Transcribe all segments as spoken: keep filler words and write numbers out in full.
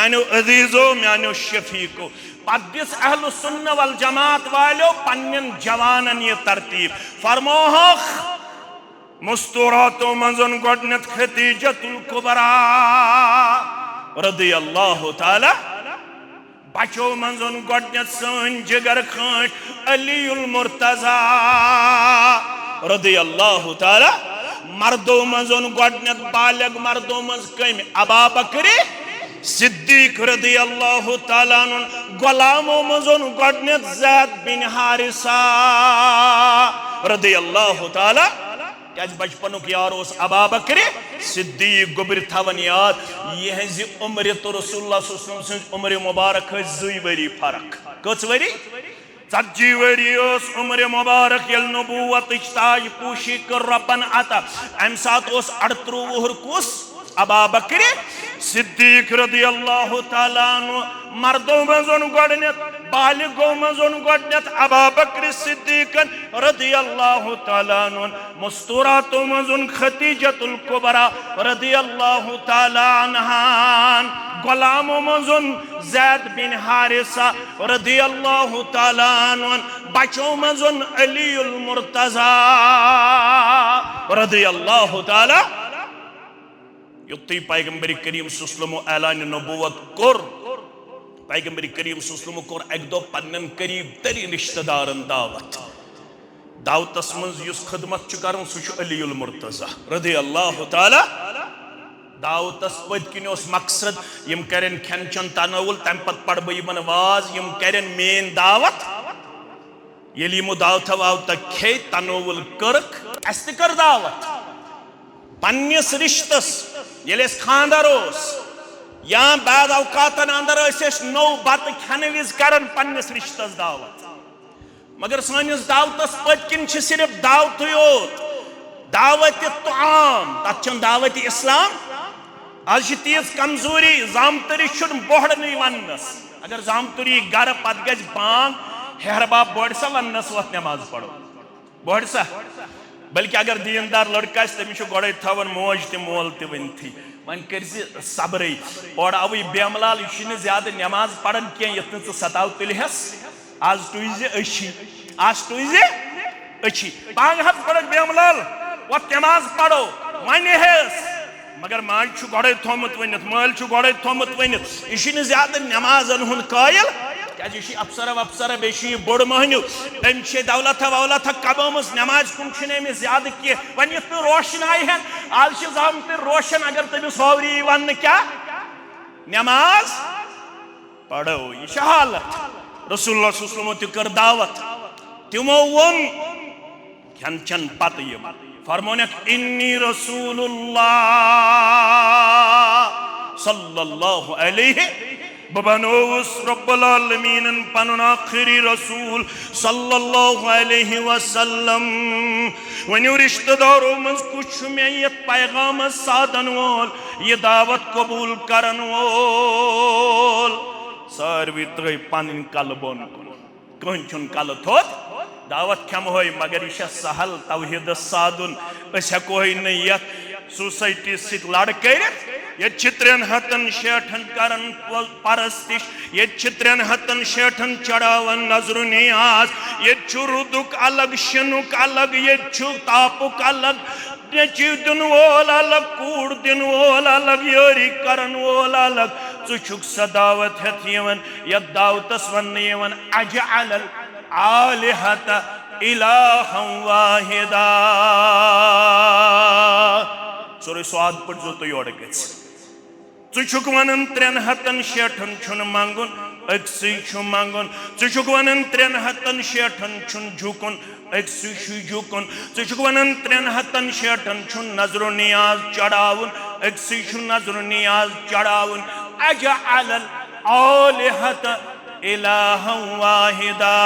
میانیو عزیزو، میانیو شفیقو، پتہٕ دِژ اہل سنہ والجماعت والیو پننٮ۪ن جوانن یہِ ترتیب، فرموہکھ، مستوراتو منٛز گۄڈٕنٮ۪تھ خدیجۃ الکبریٰ رضی اللہ تعالیٰ، بچو منٛز گۄڈٕنٮ۪تھ سٲنۍ جگر کھٲنٛٹۍ علی المرتضیٰ رضی اللہ تعالیٰ، مردو منٛز گۄڈٕنٮ۪تھ بالغ مردو منٛز کٔمۍ؟ ابا بکر صدیق رضی اللہ تعالیٰ عنہ، غلامو منٛز گۄڈٕنٮ۪تھ زید بن حارثہ رضی اللہ تعالیٰ۔ کیازِ بچپنُک یار اوس ابا بکر صدیق۔ گوٚبرۍ تھاوان یاد، یِہنٛزِ عمرِ تہٕ رسول اللہ صلی اللہ علیہ وسلم سٕنٛزِ عمرِ مبارک ٲسۍ زٕے ؤری فرق۔ کٔژ ؤری؟ ژتجی ؤری ٲس عمرِ مبارک ییٚلہِ نبوتٕچ تاج پوشی کٔر رۄبن عطا۔ امہِ ساتہٕ اوس اَڑترٛوُہ وُہُر کُس؟ ابا بکر صدیق رضی اللہ تعالیٰ عنہ۔ مردو منٛز گۄڈٕنٮ۪تھ، بالغو منٛز گۄڈٕنٮ۪تھ ابا بکر صدیقن رضی اللہ تعالیٰ عنہ۔ مستوراتو منٛز خدیجۃ الکبریٰ رضی اللہ تعالیٰ عنہان، غلامو منٛز زید بن حارثہ رضی اللہ تعالیٰ عنہ، بچو منٛز علی المرتضیٰ رضی اللہ تعالیٰ۔ یُتھُے پیغمبر کریم صلی اللہ علیہ وسلم اعلان نبوت کوٚر، پیغمبر کریم صلی اللہ علیہ وسلم کوٚر اکہِ دۄہ پننٮ۪ن قریب ترین رشتہ دارن دعوت۔ دعوتس منٛز یُس خدمت چھُ کران، سُہ چھُ علی المرتضیٰ رضی اللہ تعالیٰ۔ دعوتس پٔتۍ کِنۍ اوس مقصد، یِم کرن کھٮ۪ن چٮ۪ن تناول، تمہِ پتہٕ پرٕ بہٕ یِمن واز، یِم کرن میٲنۍ دعوت۔ ییٚلہِ یِمو دعوتہ واوتہ کھے، تناول کٔرٕکھ، اسہِ تہِ کٔر دعوت۔ پننِس رشتس، ییٚلہِ اسہِ خاندر اوس یا بعض اوقاتن اندر ٲسۍ أسۍ نوٚو بتہٕ کھٮ۪نہٕ وِزِ کران پننِس رشتس دعوت، مگر سٲنِس دعوتس پٔتۍ کِنۍ چھِ صرف دعوتٕے یوت، دعوت طعام، تتھ چھنہٕ دعوت اسلام۔ از چھِ تیٖژ کمزوری، زامتٕرِس چھُنہٕ بۄہڑنٕے وننس۔ اگر زامتُر یی گرٕ، پتہٕ گژھِ بانگ، ہیہر بب بۄڑِ سا وننس وۄتھ نماز پرو۔ بۄڑِ سا۔ بلکہ اگر دیندار لڑکہٕ آسہِ، تٔمِس چھُ گۄڈے تھاوان موج تہِ مول تہِ ؤنتھٕے۔ وۄنۍ کٔرۍ زِ صبرٕے۔ اورٕ آوٕے بیملال، یہِ چھُنہٕ زیادٕ نماز پران کینٛہہ، یتھ نہٕ ژٕ ستاو تُلہِ ہس۔ از ٹُے زِ أچھی، از ٹُے زِ أچھی۔ بانگ حظ پرکھ بیملال، وۄتھ نماز پرو۔ وۄنۍ ہیس۔ مگر ماجہِ چھُ گۄڈے تھومُت ؤنِتھ، مٲلۍ چھُ گۄڈے تھومُت ؤنِتھ، یہِ چھُنہٕ زیادٕ نمازن ہُنٛد قٲیِل، کیازِ یہِ چھُ افسرا وفسرا، بیٚیہِ چھُ یہِ بوٚڑ مٔہنیوٗ، أمۍ چھِ دولتھا وولتھا کمٲومٕژ، نمازِ کُن چھُنہٕ أمِس زیادٕ کینٛہہ۔ وۄنۍ یِتھ پٲٹھۍ روشن آیہِ ہن، از چھِ زامتٕرۍ روشن، اگر تٔمِس ہووری یی وننہٕ کیٛاہ؟ نماز پرو۔ یہِ چھِ حالت۔ رسول اللہ صلی اللہ علیہ وسلم تہِ کٔر دعوت، تِمو ووٚن، کھٮ۪ن چٮ۪ن پتہٕ یِم۔ فرمونکھ، انی رسول اللہ صلی اللہ علیہ، بہٕ بنووُس رب العالمینن پنُن آخری رسول صلی اللہ علیہ وسلم۔ ؤنِو رشتہٕ دارو منٛز کُس چھُ مےٚ یتھ پیغامس سادن وول، یہِ دعوت قبول کرن وول؟ ساروی ترٲے پنٕنۍ کلہٕ بۄن کُن۔ کٕہٕنۍ چھُنہٕ کلہٕ تھوٚد۔ دعوت کھٮ۪مہوے، مگر یہِ چھا سہل توحیٖدس سادُن؟ أسۍ ہٮ۪کوہے نہٕ یتھ سوسایٹی سۭتۍ لڑ کٔرِتھ۔ ییٚتہِ چھِ ترٛٮ۪ن ہتن شیٹھن کران پ-، پرستش، ییٚتہِ چھِ ترٛٮ۪ن ہتن شیٹھن چڑاوان نظر و نیاز، ییٚتہِ چھُ روٗدُک الگ، شِنُک الگ، ییٚتہِ چھُ تاپُک الگ، نیٚچوۍ دِنہٕ وول الگ، کوٗر دِنہٕ وول الگ، یٲری کرن وول الگ۔ ژٕ چھُکھ سۄ دعوت ہٮ۪تھ یِوان، یتھ دعوتس وننہٕ یِوان، اجعل الآلہۃ الہا واحدا۔ سورہ صاد پٔرۍزیو تُہۍ یورٕ گژھِ۔ ژٕ چھُکھ ونان ترٛٮ۪ن ہتن شیٹھن چھُنہٕ منگُن، أکسٕے چھُ منگُن۔ ژٕ چھُکھ ونان ترٛٮ۪ن ہتن شیٹھن چھُنہٕ جھُکُن، أکسٕے چھُ جھُکُن۔ ژٕ چھُکھ ونان ترٛٮ۪ن ہتن شیٹھن چھُنہٕ نظر و نیاز چڑاوُن، أکسٕے چھُ نظر و نیاز چڑاوُن۔ اجعل الآلہۃ الہا واحدا۔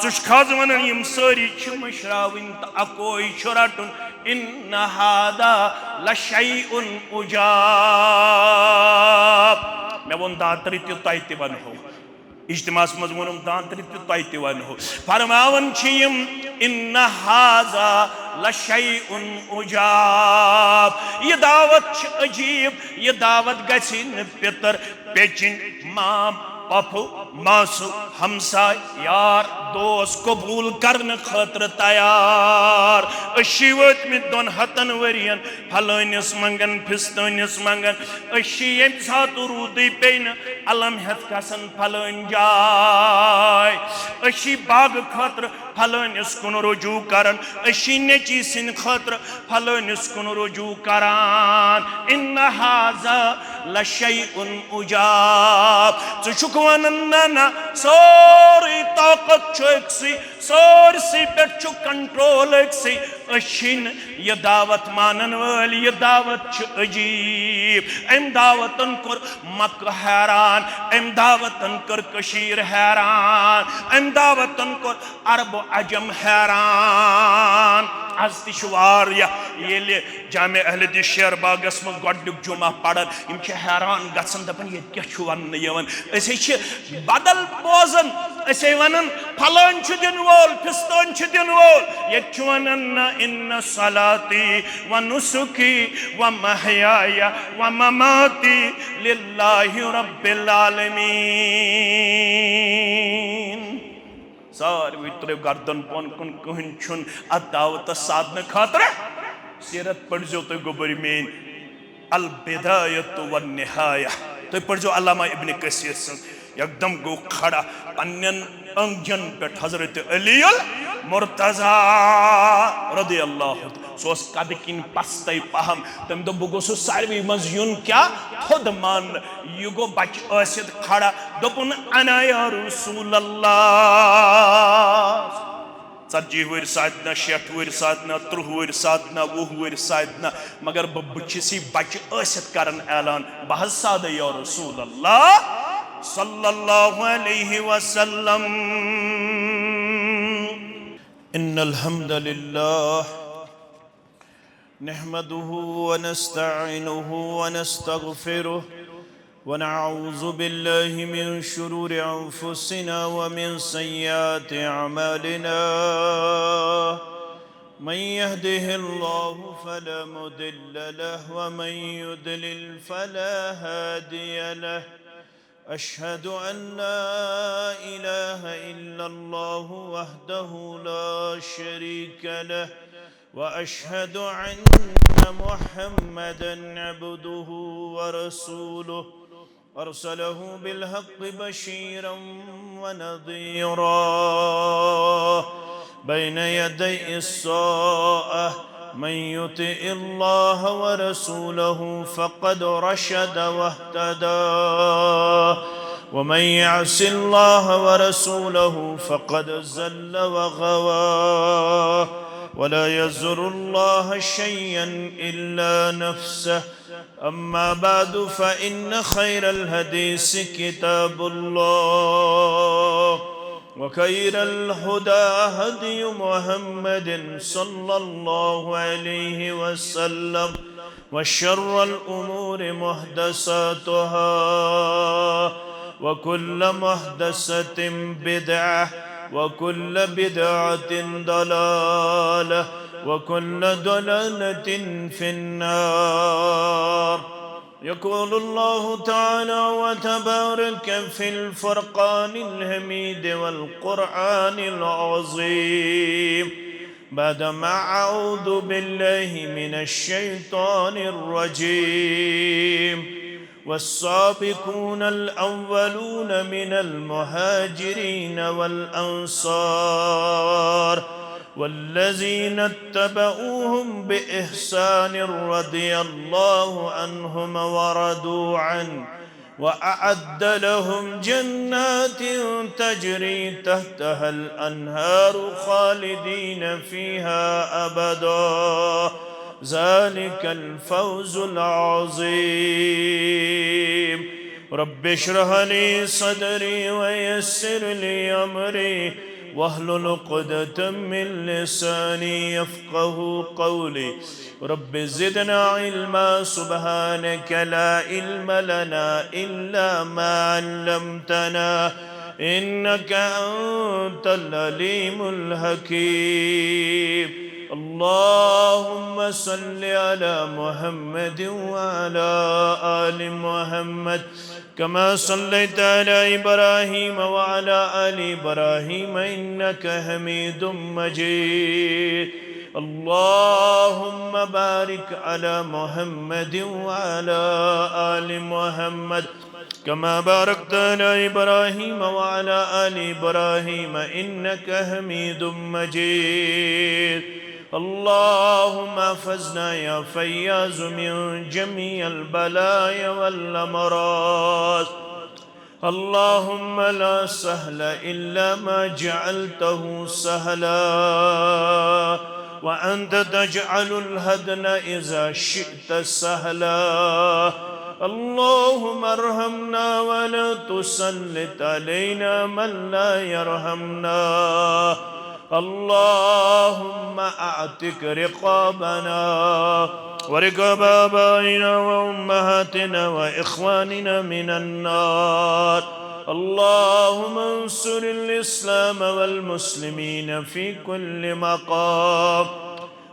ژٕ چھُکھ حظ ونان یِم سٲری چھِ مٔشراوٕنۍ تہٕ اکوے چھُ رٹُن؟ ان ھذا لشیء عجاب۔ مےٚ ووٚن دانترِ تہِ، تۄہہِ تہِ ونہو۔ اجتماعس منٛز ووٚنُم دانترِ تہِ، تۄہہِ تہِ ونہو۔ فرماوان چھِ یِم، ان ھذا لشیء عجاب۔ یہِ دعوت چھِ عجیب، یہِ دعوت گژھِ نہٕ پِتر، پیٚچِنۍ، مام، پۄپھٕ، ماسہٕ، ہمساے، یار، دوس قبول کرنہٕ خٲطرٕ تیار۔ أسۍ چھِ وٲتمٕتۍ دۄن ہتن ؤرین، پھلٲنِس منٛگن، پھستٲنِس منٛگن۔ أسۍ چھِ ییٚمہِ ساتہٕ روٗدٕے پیٚیہِ نہٕ، الم ہٮ۪تھ کھسان پھلٲنۍ جاے۔ أسۍ چھِ باغہٕ خٲطرٕ پھلٲنِس کُن رجوع کران، أسۍ چھِ نیٚچی سٕنٛدِ خٲطرٕ پھلٲنِس کُن رجوع کران۔ ان ھذا لشیء عجاب۔ ژٕ چھُکھ ونان، نہ، نہ، سورُے طاقت چھُ أکسٕے، سٲرسٕے پٮ۪ٹھ چھُ control أکسٕے۔ أسۍ چھِنہٕ یہِ دعوت مانن وٲلۍ، یہِ دعوت چھِ عجیب۔ أمۍ دعوتن کوٚر مکہ حیران، أمۍ دعوتن کٔر کٔشیٖر حیران، أمۍ دعوتن کوٚر عرب و عجم حیران۔ از تہِ چھِ واریاہ، ییٚلہِ جامع اہل حدیث شیر باغس منٛز گۄڈٕنیُک جمعہ پران، یِم چھِ حیران گژھان، دپان، ییٚتہِ کیٛاہ چھُ وننہٕ یِوان؟ أسۍ ہے چھِ بدل بوزان، أسۍ ہے ونان، پھلٲنۍ چھُ دِنہٕ وول، پھستٲنۍ چھُ دِنہٕ وول۔ ییٚتہِ چھُ ونان، نہ، ان صلاتی و نسکی و محیای و مماتی للہ رب العالمین۔ ساروٕے ترٛٲیِو گردن بۄن کُن، کٕہٕنۍ چھُنہٕ اتھ دعوتس سادنہٕ خٲطرٕ۔ سیرت پٔرۍزیو تُہۍ گوٚبٕرۍ میٲنۍ، البدایۃ والنہایہ۔ تُہۍ پٔرۍزیو علامہ ابن کثیر سٕنٛز۔ یکدم گوٚو کھڑا، پننٮ۪ن أنٛگجن پٮ۪ٹھ حضرت علی المرتضی رضی اللہ عنہ۔ سُہ اوس قدٕ کِنۍ پستَے پہم۔ تٔمۍ دوٚپ، بہٕ گوٚژھُس ساروٕے منٛز یُن، کیٛاہ، تھوٚد ماننہٕ۔ یہِ گوٚو بچہِ ٲسِتھ کھڑا، دوٚپُن، انا یا رسول اللہ۔ ژتجی وُہٕرۍ سادنہ، شیٹھ وُہٕرۍ سادنہ، ترٕٛہ وُہٕرۍ سادنہ، وُہ وُہٕرۍ سادنہ، مگر بہٕ، بہٕ چھُس یہِ بچہِ ٲسِتھ کران اعلان، بہٕ حظ سادٕ یا رسول اللہ صلی اللہ علیہ وسلم۔ ان الحمد للہ، نحمده ونستعينه ونستغفره، ونعوذ بالله من شرور أنفسنا ومن سيئات أعمالنا. من يهده الله فلا مضل له، ومن يضلل فلا هادي له. أشهد أن لا إله إلا الله وحده لا شريك له، وأشهد أن محمدا عبده ورسوله، أرسله بالحق بشيرا ونذيرا بين يدي الساعة. من يطع الله ورسوله فقد رشد واهتدى، ومن يعص الله ورسوله فقد زل وغوى، ولا يزر الله شيئا إلا نفسه. أما بعد، فإن خير الحديث كتاب الله، وخير الهدى هدي محمد صلى الله عليه وسلم، وشر الأمور محدثاتها، وكل محدثة بدعة، وكل بدعة ضلالة، وكل ضلالة في النار. يقول الله تعالى وتبارك في الفرقان الحميد والقرآن العظيم، بعدما أعوذ بالله من الشيطان الرجيم. والسابقون الأولون من المهاجرين والأنصار والذين اتبعوهم بإحسان رضي الله عنهم ورضوا عنه، وأعد لهم جنات تجري تحتها الأنهار خالدين فيها أبدا، ذلك الفوز العظيم. رب اشرح لي صدري ويسر لي أمري واحلل عقدة من لساني يفقه قولي. رب زدنا علما، سبحانك لا علم لنا إلا ما علمتنا، إنك أنت العليم الحكيم. اللهم صل على محمد وعلى آل محمد كما صليت على إبراهيم وعلى آل إبراهيم إنك حميد مجيد. اللهم بارك على محمد وعلى آل محمد كما باركت على إبراهيم وعلى آل إبراهيم إنك حميد مجيد. اللهم احفظنا يا فياض من جميع البلايا والأمراض. اللهم لا سهل إلا ما جعلته سهلا، وأنت تجعل الحزن إذا شئت سهلا. اللهم ارحمنا ولا تسلط علينا من لا يرحمنا. اللهم أعتق رقابنا ورقاب آبائنا وأمهاتنا وإخواننا من النار. اللهم انصر الإسلام والمسلمين في كل مقام،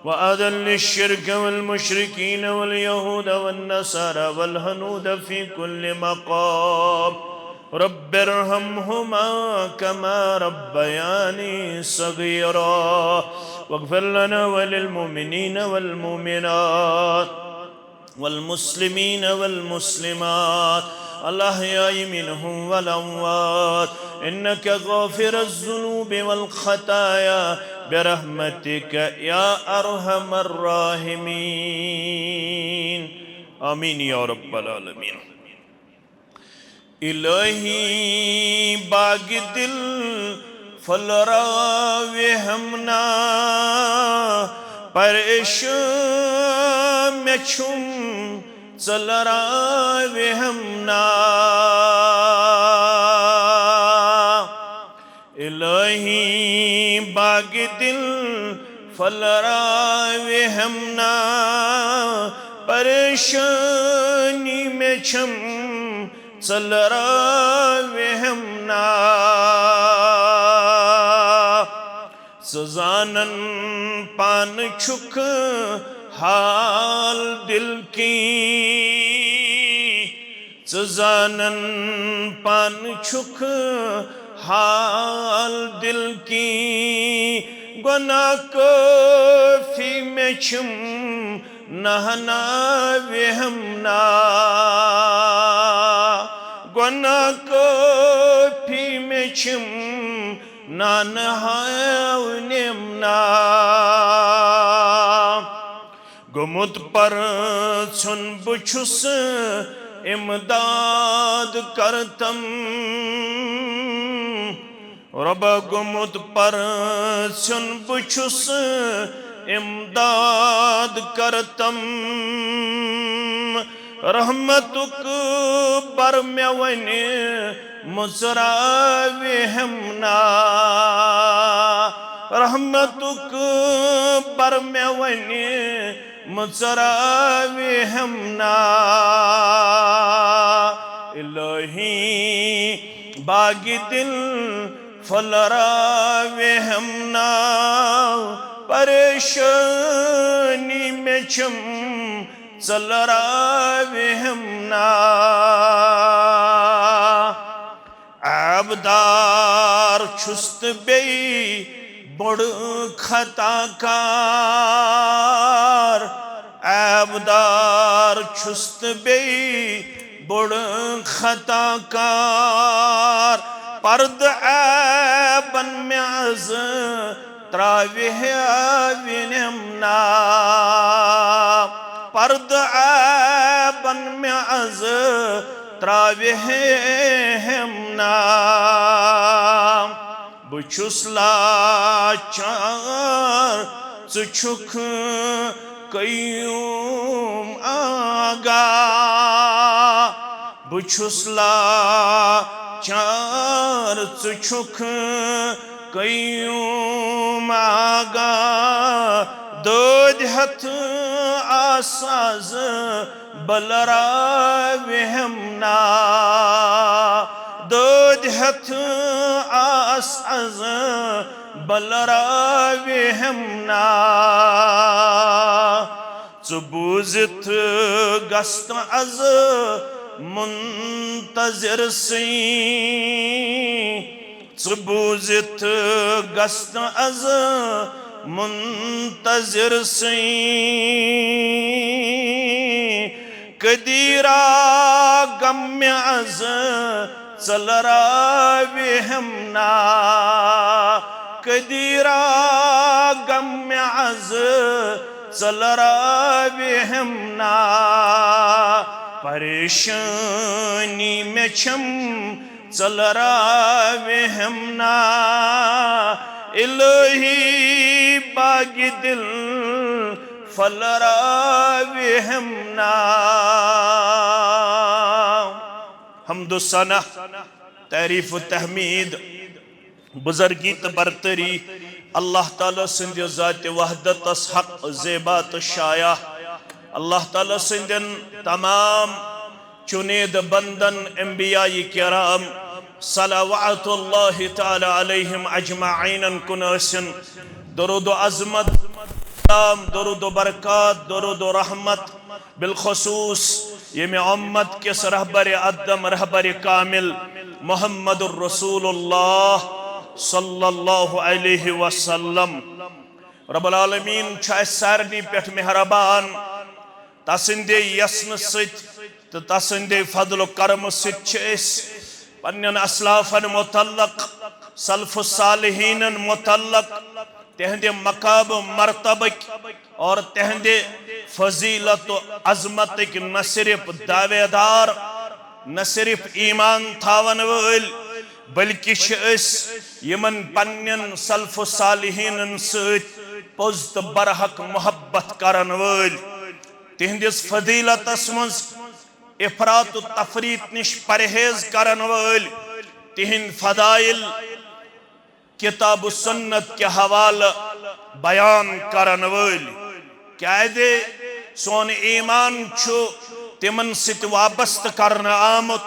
وأذل الشرك والمشركين واليهود والنصارى والهنود في كل مقام. رب ارحمهما كما ربياني صغيرا، واغفر لنا وللمؤمنين والمؤمنات والمسلمين والمسلمات الأحياء منهم والأموات، إنك غافر الذنوب والخطايا برحمتك يا أرحم الراحمين. آمين يا رب العالمين. الہی باغِ دل پھۄلراوِ ہم نا، پریشان مےٚ چھُم ژٔلراوِ ہم نا۔ الہی باغِ دل پھۄلراوِ ہم نا، پریشانی مےٚ چھم ژٔلراوِ ہم نا۔ ژٕ زانن پانہٕ چھُکھ حال دِل کی، ژٕ زانن پانہٕ چھُکھ حال دِل کی، گۄناہ کٲفی مےٚ چھِم نہنا وِہم نا۔ گۄناہ کٲفی مےٚ چھِم نانہٕ ہاونِم نا۔ گوٚمُت پرٛژھُن بہٕ چھُس، اِمداد کرتم۔ رۄبا گوٚمُت پرٛژھُن بہٕ چھُس، اِمداد کرتم۔ رحمتُک بر مےٚ وۄنۍ مُژراوِ ہٮ۪م نا۔ رحمتُک بر مےٚ وۄنۍ مُژراوِ ہٮ۪م نا۔ الہی باغِ دِل پھۄلراوِ ہٮ۪م نا۔ پریشٲنی مےٚ چھِم ژٔلراوِ ہٮ۪م نا۔ عیبدار چھُس تہٕ بیٚیہِ بوٚڑ خطا کار۔ عیبدار چھُس تہٕ بیٚیہِ بوٚڑ خطا کار۔ پردٕ عیبن مےٚ از تراوِ ہا وِنٮ۪م نا۔ پردٕ عیبن مےٚ از تراوِ ہا ہٮ۪م نا۔ بہٕ چھُس لاچار، ژٕ چھُکھ قیوم آگاہ۔ بہٕ چھُس لاچار، ژٕ چھُکھ قیوم آگاہ۔ دٲدۍ ہٮ۪تھ آس از بلراوِ ہٮ۪م نا۔ دٲدۍ ہٮ۪تھ آس از بلراوِ ہٮ۪منا۔ ژٕ بوٗزِتھ گژھ نہٕ از منتظر سٕے، ژٕ بوٗزِتھ گژھ نہٕ از منتظر سٕے۔ قدیرا غم از ژلراوِ ہٮ۪منا۔ قدیرا غم از ژلراوِ ہٮ۪منا۔ پریشانی مےٚ چھم ژلراوِ ہٮ۪منا۔ الہی باغِ دل پھلراوِ ہٮ۪منا۔ حمد و ثنا، تعریف و تحمید، بزرگی تہٕ برتری اللہ تعالیٰ سٕنٛدِ ذاتِ وحدتس حق زیبا تہٕ شایع۔ اللہ تعالیٰ سٕنٛدٮ۪ن تمام چُنیدٕ بندن، انبیاء کرام، صلوات اللہ تعالیٰ علیہم اجمعینن کُن ٲسِن درود و عظمت، سلام، درود و برکات، درود و رحمت، بالخصوص ییٚمہِ امت کِس رہبرِ اعظم، رہبرِ کامل محمد الرسول اللہ صلی اللہ علیہ وسلم۔ رب العالمین چھُ اَسہِ سارنٕے پٮ۪ٹھ مہربان۔ تسٕنٛدے یژنہٕ سۭتۍ تہٕ تسٕنٛدے فضل و کرمہٕ سۭتۍ چھِ أسۍ پننٮ۪ن اسلافن متعلق، سلف صالحینن متعلق، تہنٛدِ مقام و مرتبٕکۍ اور تہنٛدِ فضیلت و عظمتٕکۍ نہ صرف دعویدار، نہ صرف ایمان تھاون وٲلۍ، بلکہ چھِ أسۍ یِمن پننٮ۪ن سلف صالحینن سۭتۍ پوٚز تہٕ برحق محبت کرن وٲلۍ۔ تہنٛدِس فضیلتس منٛز افراط و تفریط نِش پرہیز کرن وٲلۍ، تہنٛدۍ فضائل کتاب و سنت کہِ حوالہٕ بیان کرن وٲلۍ۔ کیازِ سون ایمان چھُ تِمن سۭتۍ وابستہٕ کرنہٕ آمُت۔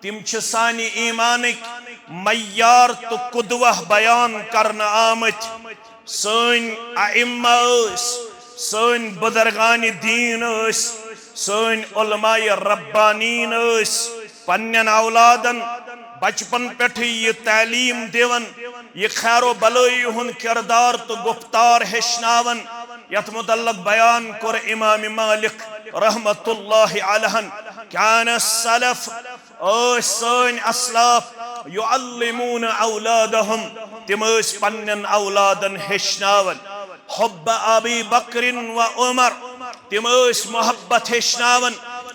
تِم چھِ سانہِ ایمانٕکۍ معیار تہٕ قدوہ بیان کرنہٕ آمٕتۍ۔ سٲنۍ ائمہ ٲسۍ، سٲنۍ بزرگان دین ٲسۍ، سٲنۍ علماء ربانین ٲسۍ پننٮ۪ن اولادن بچپن پٮ۪ٹھٕے یہِ تعلیٖم دِوان، یہِ خیر و بلٲیی ہُنٛد کردار تہٕ گفتار ہیٚچھناوان، یتھ متعلق بیان کوٚر امام مالک رحمت اللہ علیہن، کان السلف، ٲسۍ سٲنۍ اسلاف، یعلمون اولادہم، تِم ٲسۍ پننٮ۪ن اولادن ہیٚچھناوان، حب ابی بکر و عمر، تِم ٲسۍ محبت ہیٚچھناوان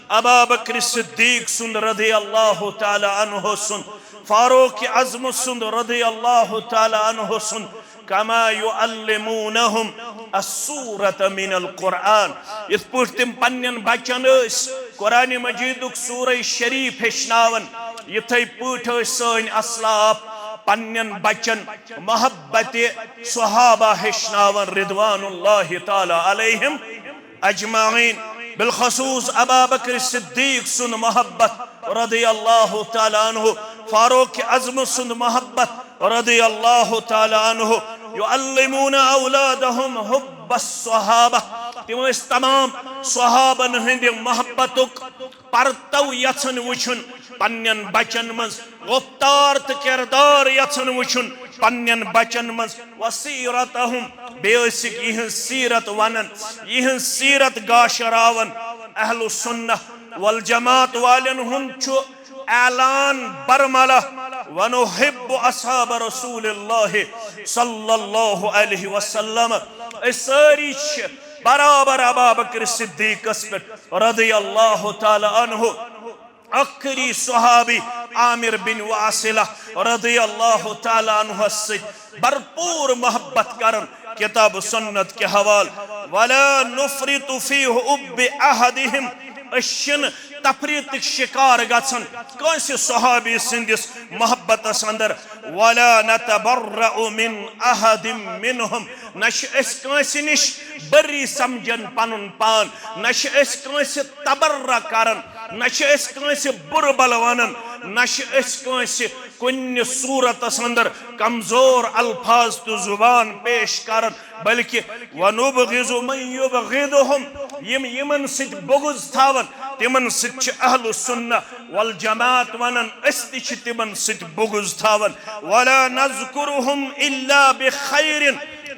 ابا بکر صدیق سُنٛد رضی اللہ تعالیٰ عنہ سُنٛد، فاروق اعظم سُنٛد رضی اللہ تعالیٰ عنہ سُنٛد، کما یعلمونہم السورۃ من القرآن۔ یِتھ پٲٹھۍ تِم پننٮ۪ن بچن ٲسۍ قرآن مجیدُک سورہ شریف ہیٚچھناوان، یِتھے پٲٹھۍ ٲسۍ سٲنۍ اسلاف پننٮ۪ن بچن محبت صحابہ ہیٚچھناوان رضوان اللہ تعالیٰ علیہم اجمعین، بالخصوص ابا بکر صدیق سُنٛد محبت رضی اللہ تعالیٰ عنہ، فاروق اعظم سُنٛد محبت رضی اللہ تعالیٰ عنہ، یعلمون اولادہم حب الصحابہ، تِم ٲسۍ تمام صحابن ہٕنٛدِ محبتُک پرتو یژھان وٕچھُن پننٮ۪ن بچن منٛز، رفتار تہٕ کردار یژھان وٕچھُن پننٮ۪ن بچن منٛز، وسیرتہم، بیٚیہِ ٲسِکھ یِہٕنٛز سیرت ونان، یِہٕنٛز سیرت گاشراوان۔ اہل سنہ والجماعت والٮ۪ن ہُنٛد چھُ اعلان برملہ، ونحب اصحاب رسول اللہ صلی اللہ علیہ وسلم، أسۍ سٲری چھِ برابر ابا بکر صدیقس پٮ۪ٹھ رضی اللہ تعالیٰ عنہ۔ ٲخری صحابی عامر بن واصلہ رضی اللہ تعالیٰ عنہ سۭتۍ بھرپور محبت کران کتاب و سنت کے حوالہٕ۔ ولا نفرط فی حب احدہم، أسۍ چھِنہٕ تفریطٕکۍ شکار گژھان کٲنٛسہِ صحابی سٕنٛدِس محبتس اندر۔ ولا نتبرأ من احد منہم، نہ چھِ أسۍ کٲنٛسہِ نِش بٔری سمجھان پنُن پان، نہ چھِ أسۍ کٲنٛسہِ تبرہ کران، نہ چھِ أسۍ کٲنٛسہِ بُرٕ بلہٕ ونان، نہ چھِ أسۍ کٲنٛسہِ کُنہِ صوٗرتس اندر کمزور الفاظ تہٕ زبان پیش کران، بلکہ ونبغض من یبغضہم، یِم یِمن سۭتۍ بغض تھاوان، تِمن سۭتۍ چھِ اہل سنہ والجماعت ونان، أسۍ تہِ چھِ تِمن سۭتۍ بغض تھاوان۔ ولا نذکرہم الا بخیر،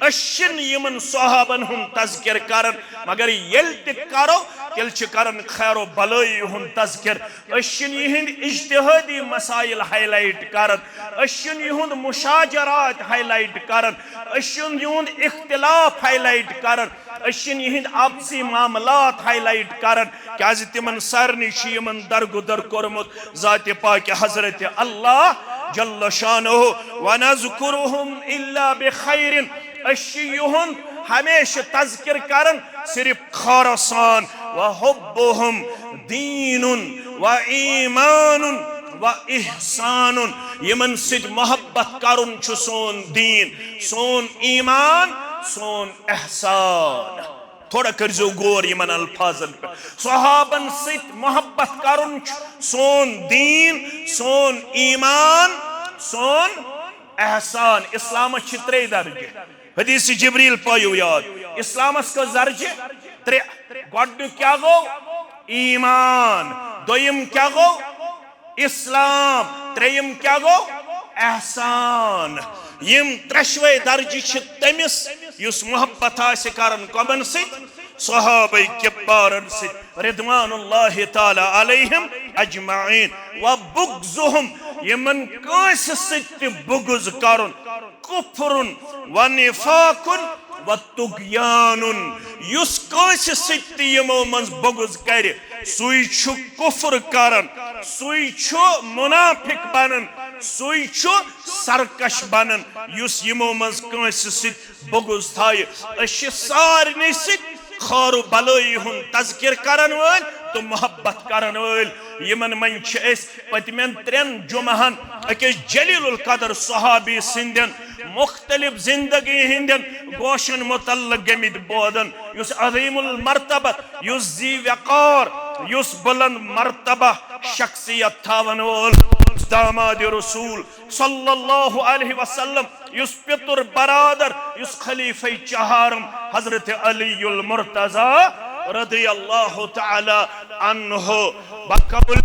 أسۍ چھِنہٕ یِمن صحابن ہُنٛد تذکر کران، مگر ییٚلہِ تہِ کرو، تیٚلہِ چھِ کران خیر و بلٲیی ہُنٛد تذکر۔ أسۍ چھِنہٕ یِہنٛدۍ اجتہادی مسائل ہائی لائٹ کران، أسۍ چھِنہٕ یِہُنٛد مشاجرات ہائی لائٹ کران، أسۍ چھِنہٕ یِہُنٛد اختلاف ہائی لائٹ کران، أسۍ چھِنہٕ یِہنٛدۍ آپسی معاملات ہائی لائٹ کران، کیازِ تِمن سارنٕے چھُ یِمن درگُدر کوٚرمُت ذاتِ پاکِ حضرت اللہ جل شانہ۔ ونذکرہم الا بخیر، أسۍ چھِ یِہُنٛد ہمیشہِ تذکر کران صرف خارٕ سان۔ وحبہم دین و ایمان و احسان، یِمن سۭتۍ محبت کرُن چھُ سون دین، سون ایمان، سون احسان۔ تھوڑا کٔرزیو غور یِمن الفاظن پٮ۪ٹھ۔ صحابن سۭتۍ محبت کرُن چھُ سون دین، سون ایمان، سون احسان۔ اسلامس چھِ ترٛے درجہِ۔ حدیث جبریل پٲیِو یاد۔ اسلامس کٔژ درجہِ؟ ترٛےٚ۔ گۄڈٕنیُک کیٛاہ گوٚو؟ ایمان۔ دوٚیِم کیٛاہ گوٚو؟ اسلام۔ ترٛیٚیِم کیٛاہ گوٚو؟ احسان۔ یِم ترٛٮ۪شوَے درجہِ چھِ تٔمِس، یُس محبت آسہِ کران کۄمن سۭتۍ؟ صحابہ کبارن سۭتۍ، رضوان اللہ تعالی علیہم اجمعین۔ و بغضہم، یِمن کٲنٛسہِ سۭتۍ تہِ بغض کرُن، کفر و نفاق و طغیان، یُس کٲنٛسہِ سۭتۍ تہِ یِمو منٛز بغض کرِ، سُے چھُ کفر کران، سُے چھُ منافق بنان، سُے چھُ سرکش بنان، یُس یِمو منٛز کٲنٛسہِ سۭتۍ بغض تھایہِ۔ أسۍ چھِ سارنٕے سۭتۍ خٲر و بلٲیی ہُنٛد تذکر کرن وٲلۍ تہٕ محبت کرن وٲلۍ۔ یِمن منٛز چھِ أسۍ پٔتمٮ۪ن ترٛٮ۪ن جمعہن أکِس جلیل القدر صحابی سٕنٛدٮ۪ن مختلف زندگی ہٕنٛدٮ۪ن گوشن متعلق گٔمٕتۍ بوزان، یُس عظیم المرتبت، یُس ذی وقار، یُس بلند مرتبہ شخصیت تھاون وول، داماد رسول صلی اللہ علیہ وسلم، یُس پِتُر برادر، یُس خلیفہ چہارم حضرت علی المرتضی رضی اللہ تعالی عنہ بقول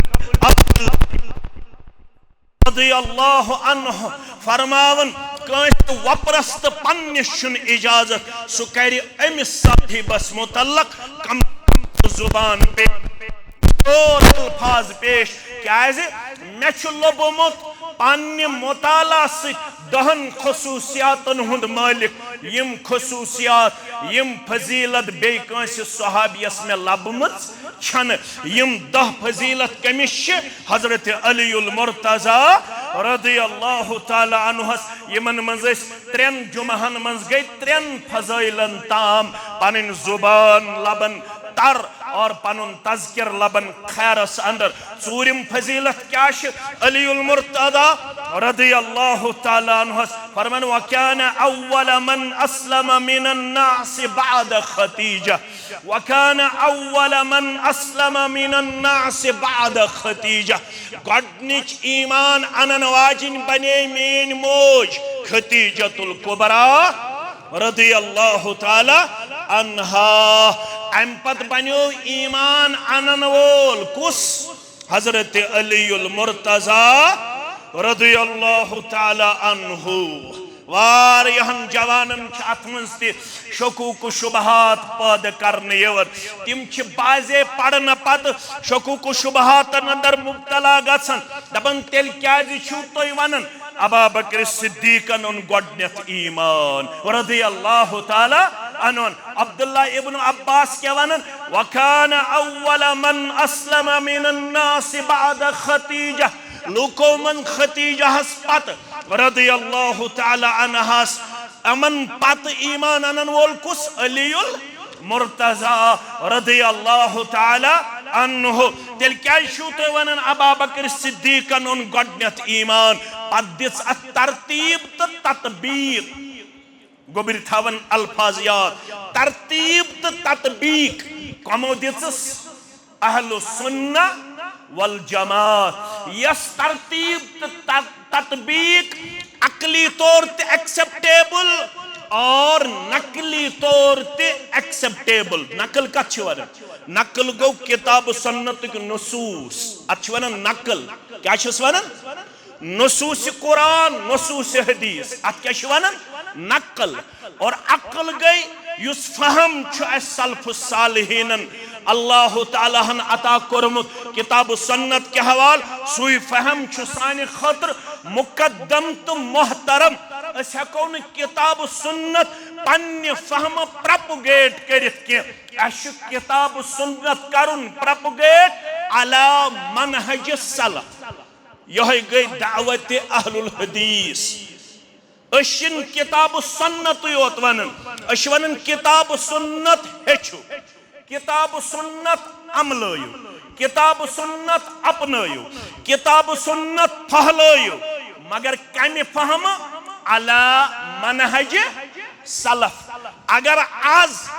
رضی اللہ عنہ فرماون، کٲنٛسہِ وۄپرس تہٕ پننِس چھُنہٕ اجازت، سُہ کرِ أمِس صاحبس متعلق کم زبان پہ اور الفاظ پیش، کیازِ مےٚ چھُ لوٚبمُت پننہِ مطالعہ سۭتۍ دہن خصوصیاتن ہُنٛد مٲلک، یِم خصوصیات، یِم فضیلت بیٚیہِ کٲنٛسہِ صحابیس مےٚ لبمٕژ چھنہٕ۔ یِم دہ فضیلت کٔمِس چھِ؟ حضرت علی المرتضی رضی اللہ تعالی عنہس۔ یِمن منٛز أسۍ ترٛٮ۪ن جمعہن منٛز گٔے ترٛٮ۪ن فضٲیلن تام پنٕنۍ زبان لبن تر اور پنُن تذکر لبن خیرس اندر۔ ژوٗرِم فضیلت کیٛاہ چھِ؟ علی المرتضی رضی اللہ تعالی عنہس فرمان، وكان أول من أسلم من الناس بعد خديجة، وكان أول من أسلم من الناس بعد خديجة۔ گۄڈنِچ ایمان انن واجِنۍ بنے میٲنۍ موج خدیجۃ الکبریٰ رضی اللہ تعالی عنہا۔ امہِ پتہٕ بنیو ایمان انن وول کُس؟ حضرت علی المرتضی رضی اللہ تعالی عنہ۔ واریاہن جوانن چھِ اتھ منٛز تہِ شکوک و شبہات پٲدٕ کرنہٕ یِوان۔ تِم چھِ بعضے پرنہٕ پتہٕ شکوک و شبہاتن اندر مبتلا گژھان، دپان، تیٚلہِ کیازِ چھِو تُہۍ ونان ابا بکر صدیقن اوٚن گۄڈنیتھ ایمان رضی اللہ تعالی عنہ؟ عبداللہ ابن عباس کیٛاہ ونان؟ وكان أول من أسلم من الناس بعد خديجة۔ لوٗکو منٛز خدیجہس پتہٕ رضی اللہ تعالی عنہس، یِمن پتہٕ ایمان انن وول کُس؟ علی المرتضی رضی اللہ تعالی عنہ۔ تیٚلہِ کیازِ چھِو تُہۍ ونان ابا بکر صدیقن اوٚن گۄڈنیتھ ایمان؟ پتہٕ دِژ اتھ ترتیب تہٕ تطبیق۔ گوٚبرۍ تھاون الفاظ یاد، ترتیب تہٕ تطبیق کمو دِژٕس؟ اہل سنہ والجماعت، یس ترتیب تہٕ تط- تطبیق عقلی طور تہِ ایکسپٹیبل اور نقلی طور تہِ ایکسپٹیبل۔ نقل کتھ چھِ ونان؟ نقل گوٚو کتاب و سنتٕکۍ نصوص، اتھ چھِ ونان نقل۔ کیٛاہ چھِس ونان؟ نصوص قرآن، نصوص حدیث، اتھ کیٛاہ چھِ ونان؟ نقل۔ اور عقل گٔے یُس فہم چھُ اَسہِ سلف صالحینن اللہ تعالیٰ ہن عطا کوٚرمُت کتاب و سنت کہِ حوالہٕ، سُے فہم چھُ سانہِ خٲطرٕ مقدم تہٕ محترم۔ أسۍ ہٮ۪کو نہٕ کتاب و سنت پننہِ فہمہٕ پروپگیٹ کٔرِتھ کینٛہہ۔ اَسہِ چھُ کتاب و سنت کرُن پروپگیٹ علی منہج سلف۔ یہے گٔے دعوت اہل الحدیث۔ أسۍ چھِنہٕ کتاب و سنتٕے یوت ونان، أسۍ چھِ ونان کتاب و سنت ہیٚچھِو، کتاب و سنت عملٲیِو، کتاب و سنت اپنٲیِو، کتاب و سنت پھہلٲیِو، مگر کمہِ فہمہٕ؟ علی منہج سلف۔ اگر از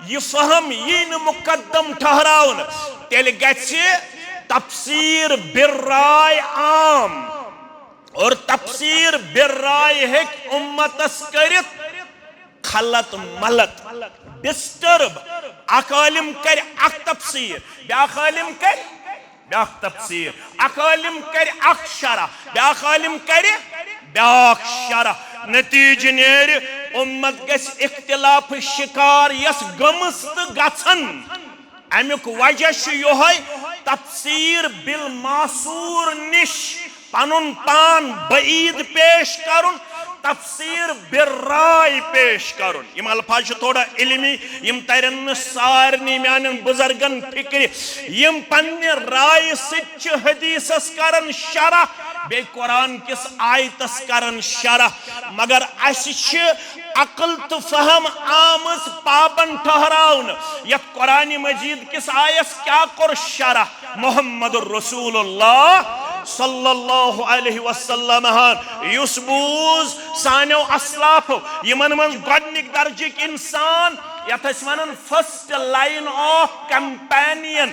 یہِ فہم یی نہٕ مقدم ٹھہراونہٕ، تیٚلہِ گژھِ تفسیر بالرائے عام۔ اور تفسیر بالرائے ہیٚکہِ امتس کٔرِتھ خلط ملط، ڈسٹرب۔ اکھ عالم کرِ اکھ تفسیر، بیاکھ عالم کرِ بیاکھ تفسیر، اکھ عالم کرِ اکھ شرح، بیاکھ عالم کرِ بیاکھ شرح۔ نتیجہ نیرِ امت گژھِ اختلاف شکار یس گٔمٕژ تہٕ گژھن۔ امیُک وجہ چھُ یہے، تفسیر بالمعصور نِش پنُن پان بعید پیش کرُن، تفسیر بالرائے پیش کرُن۔ یِم الفاظ چھِ تھوڑا علمی، یِم ترن نہٕ سارنٕے میانٮ۪ن بزرگن فکرِ۔ یِم پننہِ رائے سۭتۍ چھِ حدیثس کران شرح، بیٚیہِ قرآن کِس آیتس کران شرح، مگر اسہِ چھِ عقل تہٕ فہم آمٕژ پابند ٹھہراونہٕ، یتھ قرآن مجید کس آیس کیا کوٚر شرح؟ محمد رسول اللہ صلی اللہ علیہ وسلم ہن یُس بوٗز سانیو اسلافو، یِمن منٛز گۄڈنِکۍ درجٕکۍ انسان، یتھ أسۍ ونان first line of companion،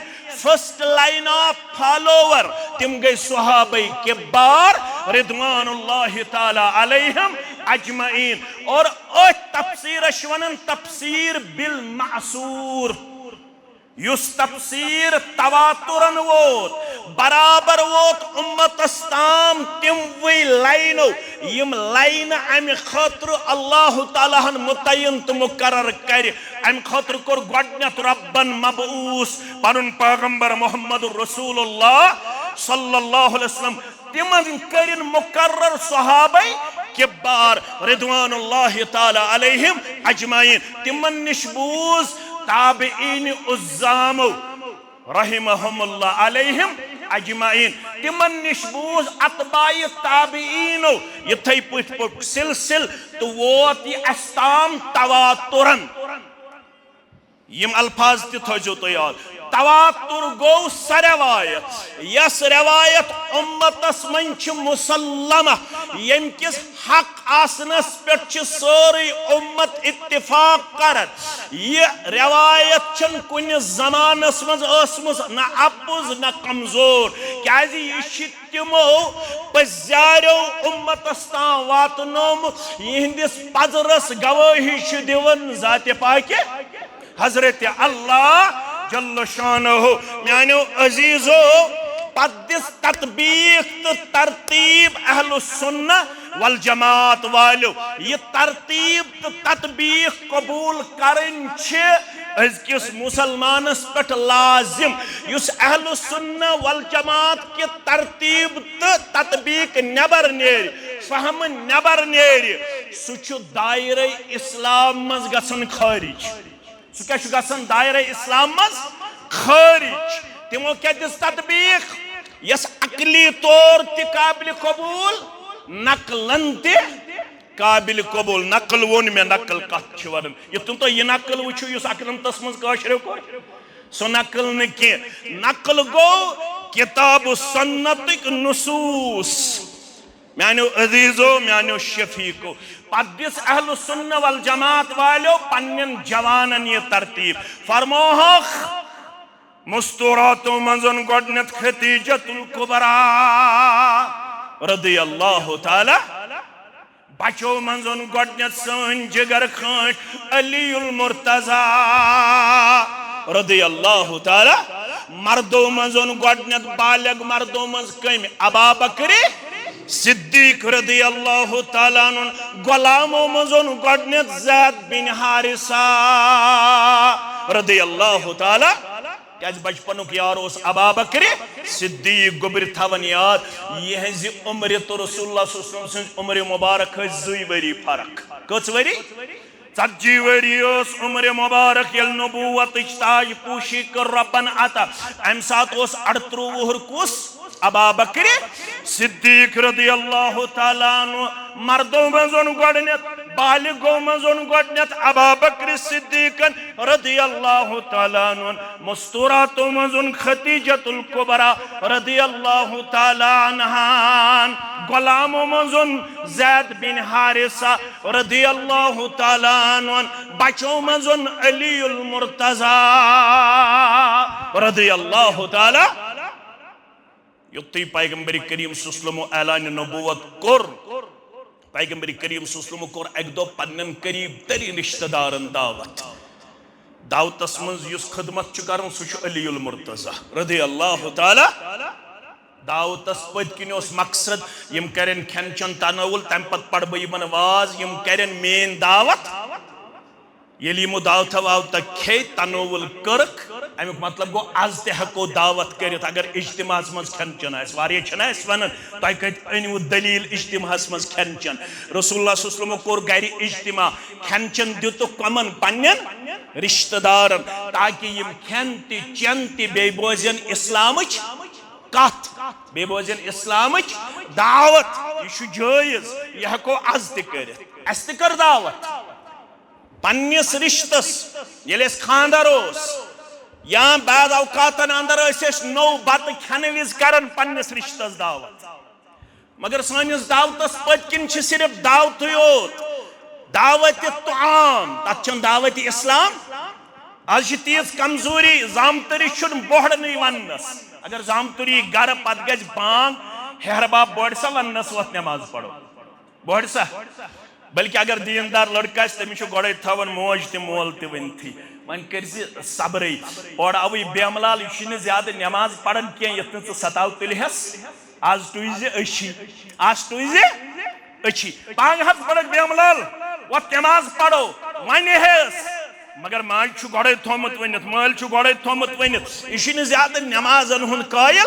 first line of follower، تِم گٔے صحابہ کبار رضوان اللہ تعالیٰ علیہم اجمعین۔ اور أتھۍ تفسیرس چھِ ونان تفسیر بالمعصور۔ یُس تفسیر تواترن ووت، برابر ووت امتس تام تِموٕے لائنو، یِم لائنہٕ امہِ خٲطرٕ اللہ تعالیٰ ہن متعین تہٕ مقرر کرِ۔ امہِ خٲطرٕ کوٚر گۄڈنیتھ ربن مبعوث پنُن پیغمبر محمد رسول اللہ صلی اللہ علیہ وسلم۔ تِمن کٔرِن مقرر صحابہ کبار رضوان اللہ تعالیٰ علیہم اجمعین۔ تِمن نِش بوٗز تابعین عظامو رحمہم اللہ علیہم اجمعین۔ تِمن نِش بوٗز اتباع تابعینو۔ یِتھے پٲٹھۍ پوٚک سلسل تہٕ ووت یہِ اسہِ تام تواترن۔ یِم الفاظ تہِ تھٲیزیو تُہۍ یاد۔ تواتر گوٚو سۄ روایت، یۄس روایت امتس منٛز چھِ مسلمہ، ییٚمہِ کِس حق آسنس پٮ۪ٹھ چھِ سٲرٕے امت اتفاق کران۔ یہِ روایت چھَنہٕ کُنہِ زمانس منٛز ٲسمٕژ نہ اپُز نہ کمزور، کیازِ یہِ چھِ تِمو پٔزیاریو امتس تام واتنومُت، یِہنٛدِس پزرس گوٲہی چھِ دِوان ذاتِ پاکہِ حضرت اللہ جل شانہ۔ میانیو عزیزو، پتہٕ دِژ تطبیق تہٕ ترتیب اہل السنہ والجماعت والیو۔ یہِ ترتیب تہٕ تطبیق قبول کرٕنۍ چھِ أزکِس مسلمانس پٮ۪ٹھ لازم، یُس اہل السنہ والجماعت کہِ ترتیب تہٕ تطبیق نٮ۪بر نیرِ، فہمہٕ نٮ۪بر نیرِ، سُہ چھُ دایرہ اسلام منٛز گژھان خارج۔ سُہ کیٛاہ چھُ گژھان دایرہ اسلام منٛز خارج؟ تِمو کیٛاہ دِژ تطبیق؟ یۄس عقلی طور تہِ قابل قبول، نقلن تہِ قابل قبول۔ نقل ووٚن مےٚ، نقل کتھ چھِ ونان؟ یُتھ نہٕ تُہۍ یہِ نقل وٕچھِو یُس اکنمتس منٛز کٲشریو کوٚر، سُہ نقل نہٕ کینٛہہ۔ نقل گوٚو کتاب و سنتٕکۍ نصوص۔ میانیو عزیزو، میانیو شفیقو، پتہٕ دِژ اہل السنہ والجماعت والیو پننٮ۪ن جوانن یہِ ترتیب، فرموہکھ، مستوراتو منٛز گۄڈٕنیتھ خدیجۃ الکبریٰ رضی اللہ تعالیٰ، بچو منٛز گۄڈٕنیتھ سٲنۍ جگر خٲنٛٹۍ علی المرتضیٰ رضی اللہ تعالیٰ، مردو منٛز گۄڈٕنیتھ بالغ مردو منٛز کٔمۍ؟ ابا بکر صدیق رضی اللہ تعالیٰ عنہ، غلامو منٛز گۄڈٕنیتھ زید بن حارثہ رضی اللہ تعالیٰ۔ کیازِ بچپنُک یار اوس ابا بکر صدیق۔ گوٚبرۍ تھاوان یاد، یِہنٛزِ عمرِ تہٕ رسول اللہ صلی اللہ علیہ وسلم سٕنٛزِ عمرِ مبارک ٲسۍ زٕے ؤری فرق۔ کٔژ ؤری؟ ژتجی ؤری ٲس عمرِ مبارک۔ ییٚلہِ نبوتٕچ تاج پوشی کٔر رۄبن عطا، امہِ ساتہٕ اوس اَڑترٛوٚو وُہُر کُس؟ ابا بکر صدیق رضی اللہ تعالیٰ عنہ۔ مردو منٛز گۄڈٕنیتھ، بالغو منٛز گۄڈٕنیتھ ابا بکر صدیقن رضی اللہ تعالیٰ عنہ۔ مستوراتو منٛز خدیجۃ الکبریٰ رضی اللہ تعالیٰ عنہان، غلامو منٛز زید بن حارثہ رضی اللہ تعالیٰ عنہ، بچو منٛز علی المرتضیٰ رضی اللہ تعالیٰ۔ یُتھُے پیغمبر کریم صلی اللہ علیہ وسلم اعلان نبوت کوٚر، پیغمبر کریم صلی اللہ علیہ وسلم کوٚر اکہِ دۄہ پننٮ۪ن قریب ترین رشتہ دارن دعوت۔ دعوتس منٛز یُس خدمت چھُ کران، سُہ چھُ علی المرتضیٰ رضی اللہ تعالیٰ۔ دعوتس پٔتۍ کِنۍ اوس مقصد، یِم کرن کھٮ۪ن چٮ۪ن تناول، تمہِ پتہٕ پرٕ بہٕ یِمن واز، یِم کرن میٲنۍ دعوت۔ ییٚلہِ یِمو دعوتہ واوتہ کھے، تناول کٔرٕکھ، امیُک مطلب گوٚو، از تہِ ہٮ۪کو دعوت کٔرِتھ۔ اگر اجتماعس منٛز کھٮ۪ن چٮ۪ن آسہِ، واریاہ چھِنہ أسۍ ونان، تۄہہِ کتہِ أنِو دلیل اجتماعس منٛز کھٮ۪ن چٮ۪ن؟ رسول اللہ صلی اللہ علیہ وسلمو کوٚر گرِ اجتماع، کھٮ۪ن چٮ۪ن دِتُکھ کمن؟ پننٮ۪ن رشتہ دارن، تاکہ یِم کھٮ۪ن تہِ چٮ۪ن تہِ بیٚیہِ بوزن اسلامٕچ کتھ، بیٚیہِ بوزن اسلامٕچ دعوت۔ یہِ چھُ جٲیز، یہِ ہٮ۪کو از تہِ کٔرِتھ۔ اسہِ تہِ کٔر دعوت۔ پننِس رشتس، ییٚلہِ اَسہِ خانٛدر اوس یا بعض اوقاتن اندر ٲسۍ أسۍ نوٚو بتہٕ کھٮ۪نہٕ وِزِ کران پننِس رشتس دعوت۔ مگر سٲنِس دعوتس پٔتۍ کِنۍ چھِ صرف دعوتٕے یوت، دعوت طعام، تتھ چھَنہٕ دعوت اسلام۔ از چھِ تیٖژ کمزوری، زامتٕرِس چھُنہٕ بۄہڑنٕے وننس۔ اگر زامتُر یی گرٕ، پتہٕ گژھِ بانگ، ہیہر بب بۄڑِ سا وننس وۄتھ نماز پرو۔ بۄڑِ سا۔ بلکہ اگر دیندار لڑکہٕ آسہِ، تٔمِس چھُ گۄڈے تھاوان موج تہِ مول تہِ ؤنتھٕے۔ وۄنۍ کٔرۍ زِ صبرٕے۔ اورٕ آوٕے بیملال، یہِ چھُنہٕ زیادٕ نماز پران کینٛہہ، یتھ نہٕ ژٕ ستاو تُلہِ ہس۔ از ٹُج زِ أچھی، از ٹُج زِ أچھی۔ پانگ حظ پرکھ بیملال، وۄتھ نماز پرو۔ وۄنۍ ہیس۔ مگر ماجہِ چھُ گۄڈے تھومُت ؤنِتھ، مٲلۍ چھُ گۄڈے تھومُت ؤنِتھ۔ یہِ چھُنہٕ زیادٕ نمازن ہُنٛد قٲیِل،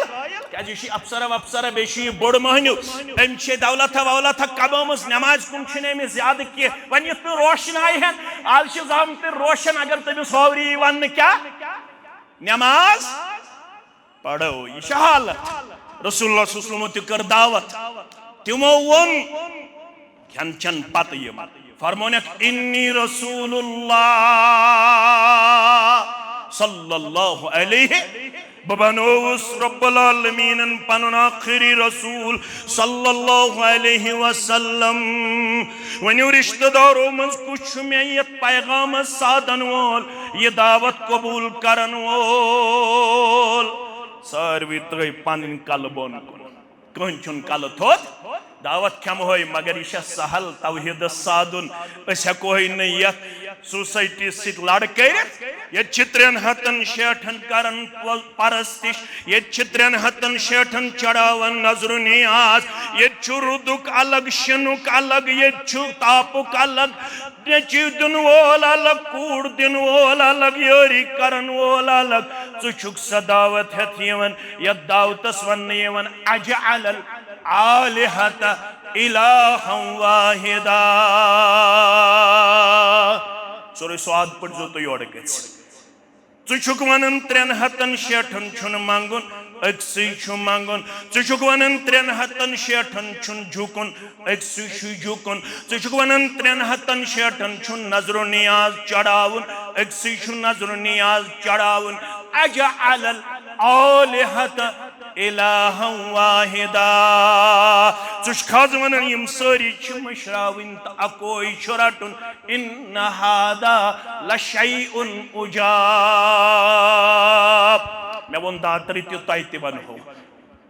کیازِ یہِ چھُ افسرا وفسرا، بیٚیہِ چھُ یہِ بوٚڑ مٔہنیو، أمۍ چھِ دولتھا وولتھا کمٲومٕژ، نمازِ کُن چھُنہٕ أمِس زیادٕ کینٛہہ۔ وۄنۍ یِتھ نہٕ روشن آیہِ ہن، از چھِ زامتٕرۍ روشن، اگر تٔمِس ہووری یی وننہٕ کیٛاہ؟ نماز پرو۔ یہِ چھِ حالت۔ رسول اللہ صلی اللہ علیہ وسلمو تہِ کٔر دعوت۔ تِمو ووٚن، کھٮ۪ن چٮ۪ن پتہٕ یِم فرمونکھ، انی رسول اللہ صلی اللہ علیہ، بہٕ بنووُس رب العالمینن پنُن آخری رسول صلی اللہ علیہ وسلم۔ ؤنِو رشتہ دارو منٛز کُس چھُ مےٚ یتھ پیغامس سادن وول، یہِ دعوت قبول کرن وول؟ ساروی ترٲے پنٕنۍ کلہٕ بۄن کُن۔ کٕہٕنۍ چھُنہٕ کلہٕ تھوٚد۔ دعوت کھٮ۪مہوے، مگر یہِ چھےٚ سہل توحیٖدس سادُن۔ أسۍ ہٮ۪کوہے نہٕ یتھ سوسایٹی سۭتۍ لڑ کٔرِتھ۔ ییٚتہِ چھِ ترٛٮ۪ن ہتن شیٹھن کران پرستش، ییٚتہِ چھِ ترٛٮ۪ن ہتن شیٹھن چڑاوان نظر و نیاز۔ ییٚتہِ چھُ رُدُک الگ، شِنُک الگ، ییٚتہِ چھُ تاپُک الگ۔ نیٚچِو دِنہٕ وول الگ، کوٗر دِنہٕ وول الگ، یٲری کرن وول الگ۔ ژٕ چھُکھ سۄ دعوت ہٮ۪تھ یِوان، یتھ دعوتس وننہٕ یِوان، اجعل الآلہۃ الہا واحدا۔ سورہ صاد پٔرۍزیو تُہۍ یورٕ گٔژھِتھ۔ ژٕ چھُکھ ونان ترٛٮ۪ن ہتن شیٹھن چھُنہٕ منگُن، أکسٕے چھُ منگُن۔ ژٕ چھُکھ ونان ترٛٮ۪ن ہتن شیٹھن چھُنہٕ جھُکُن، أکسٕے چھُ جھُکُن۔ ژٕ چھُکھ ونان ترٛٮ۪ن ہتن شیٹھن چھُنہٕ نظر و نیاز چڑاوُن، أکسٕے چھُ نظر و نیاز چڑاوُن۔ اجعل الآلہۃ الہا واحدا۔ ژٕ چھُکھ حظ ونان یِم سٲری چھِ مٔشراوٕنۍ تہٕ اکوے چھُ رٹُن؟ ان ھذا لشیء عجاب۔ مےٚ ووٚن دانترِ تہِ، تۄہہِ تہِ ونہو۔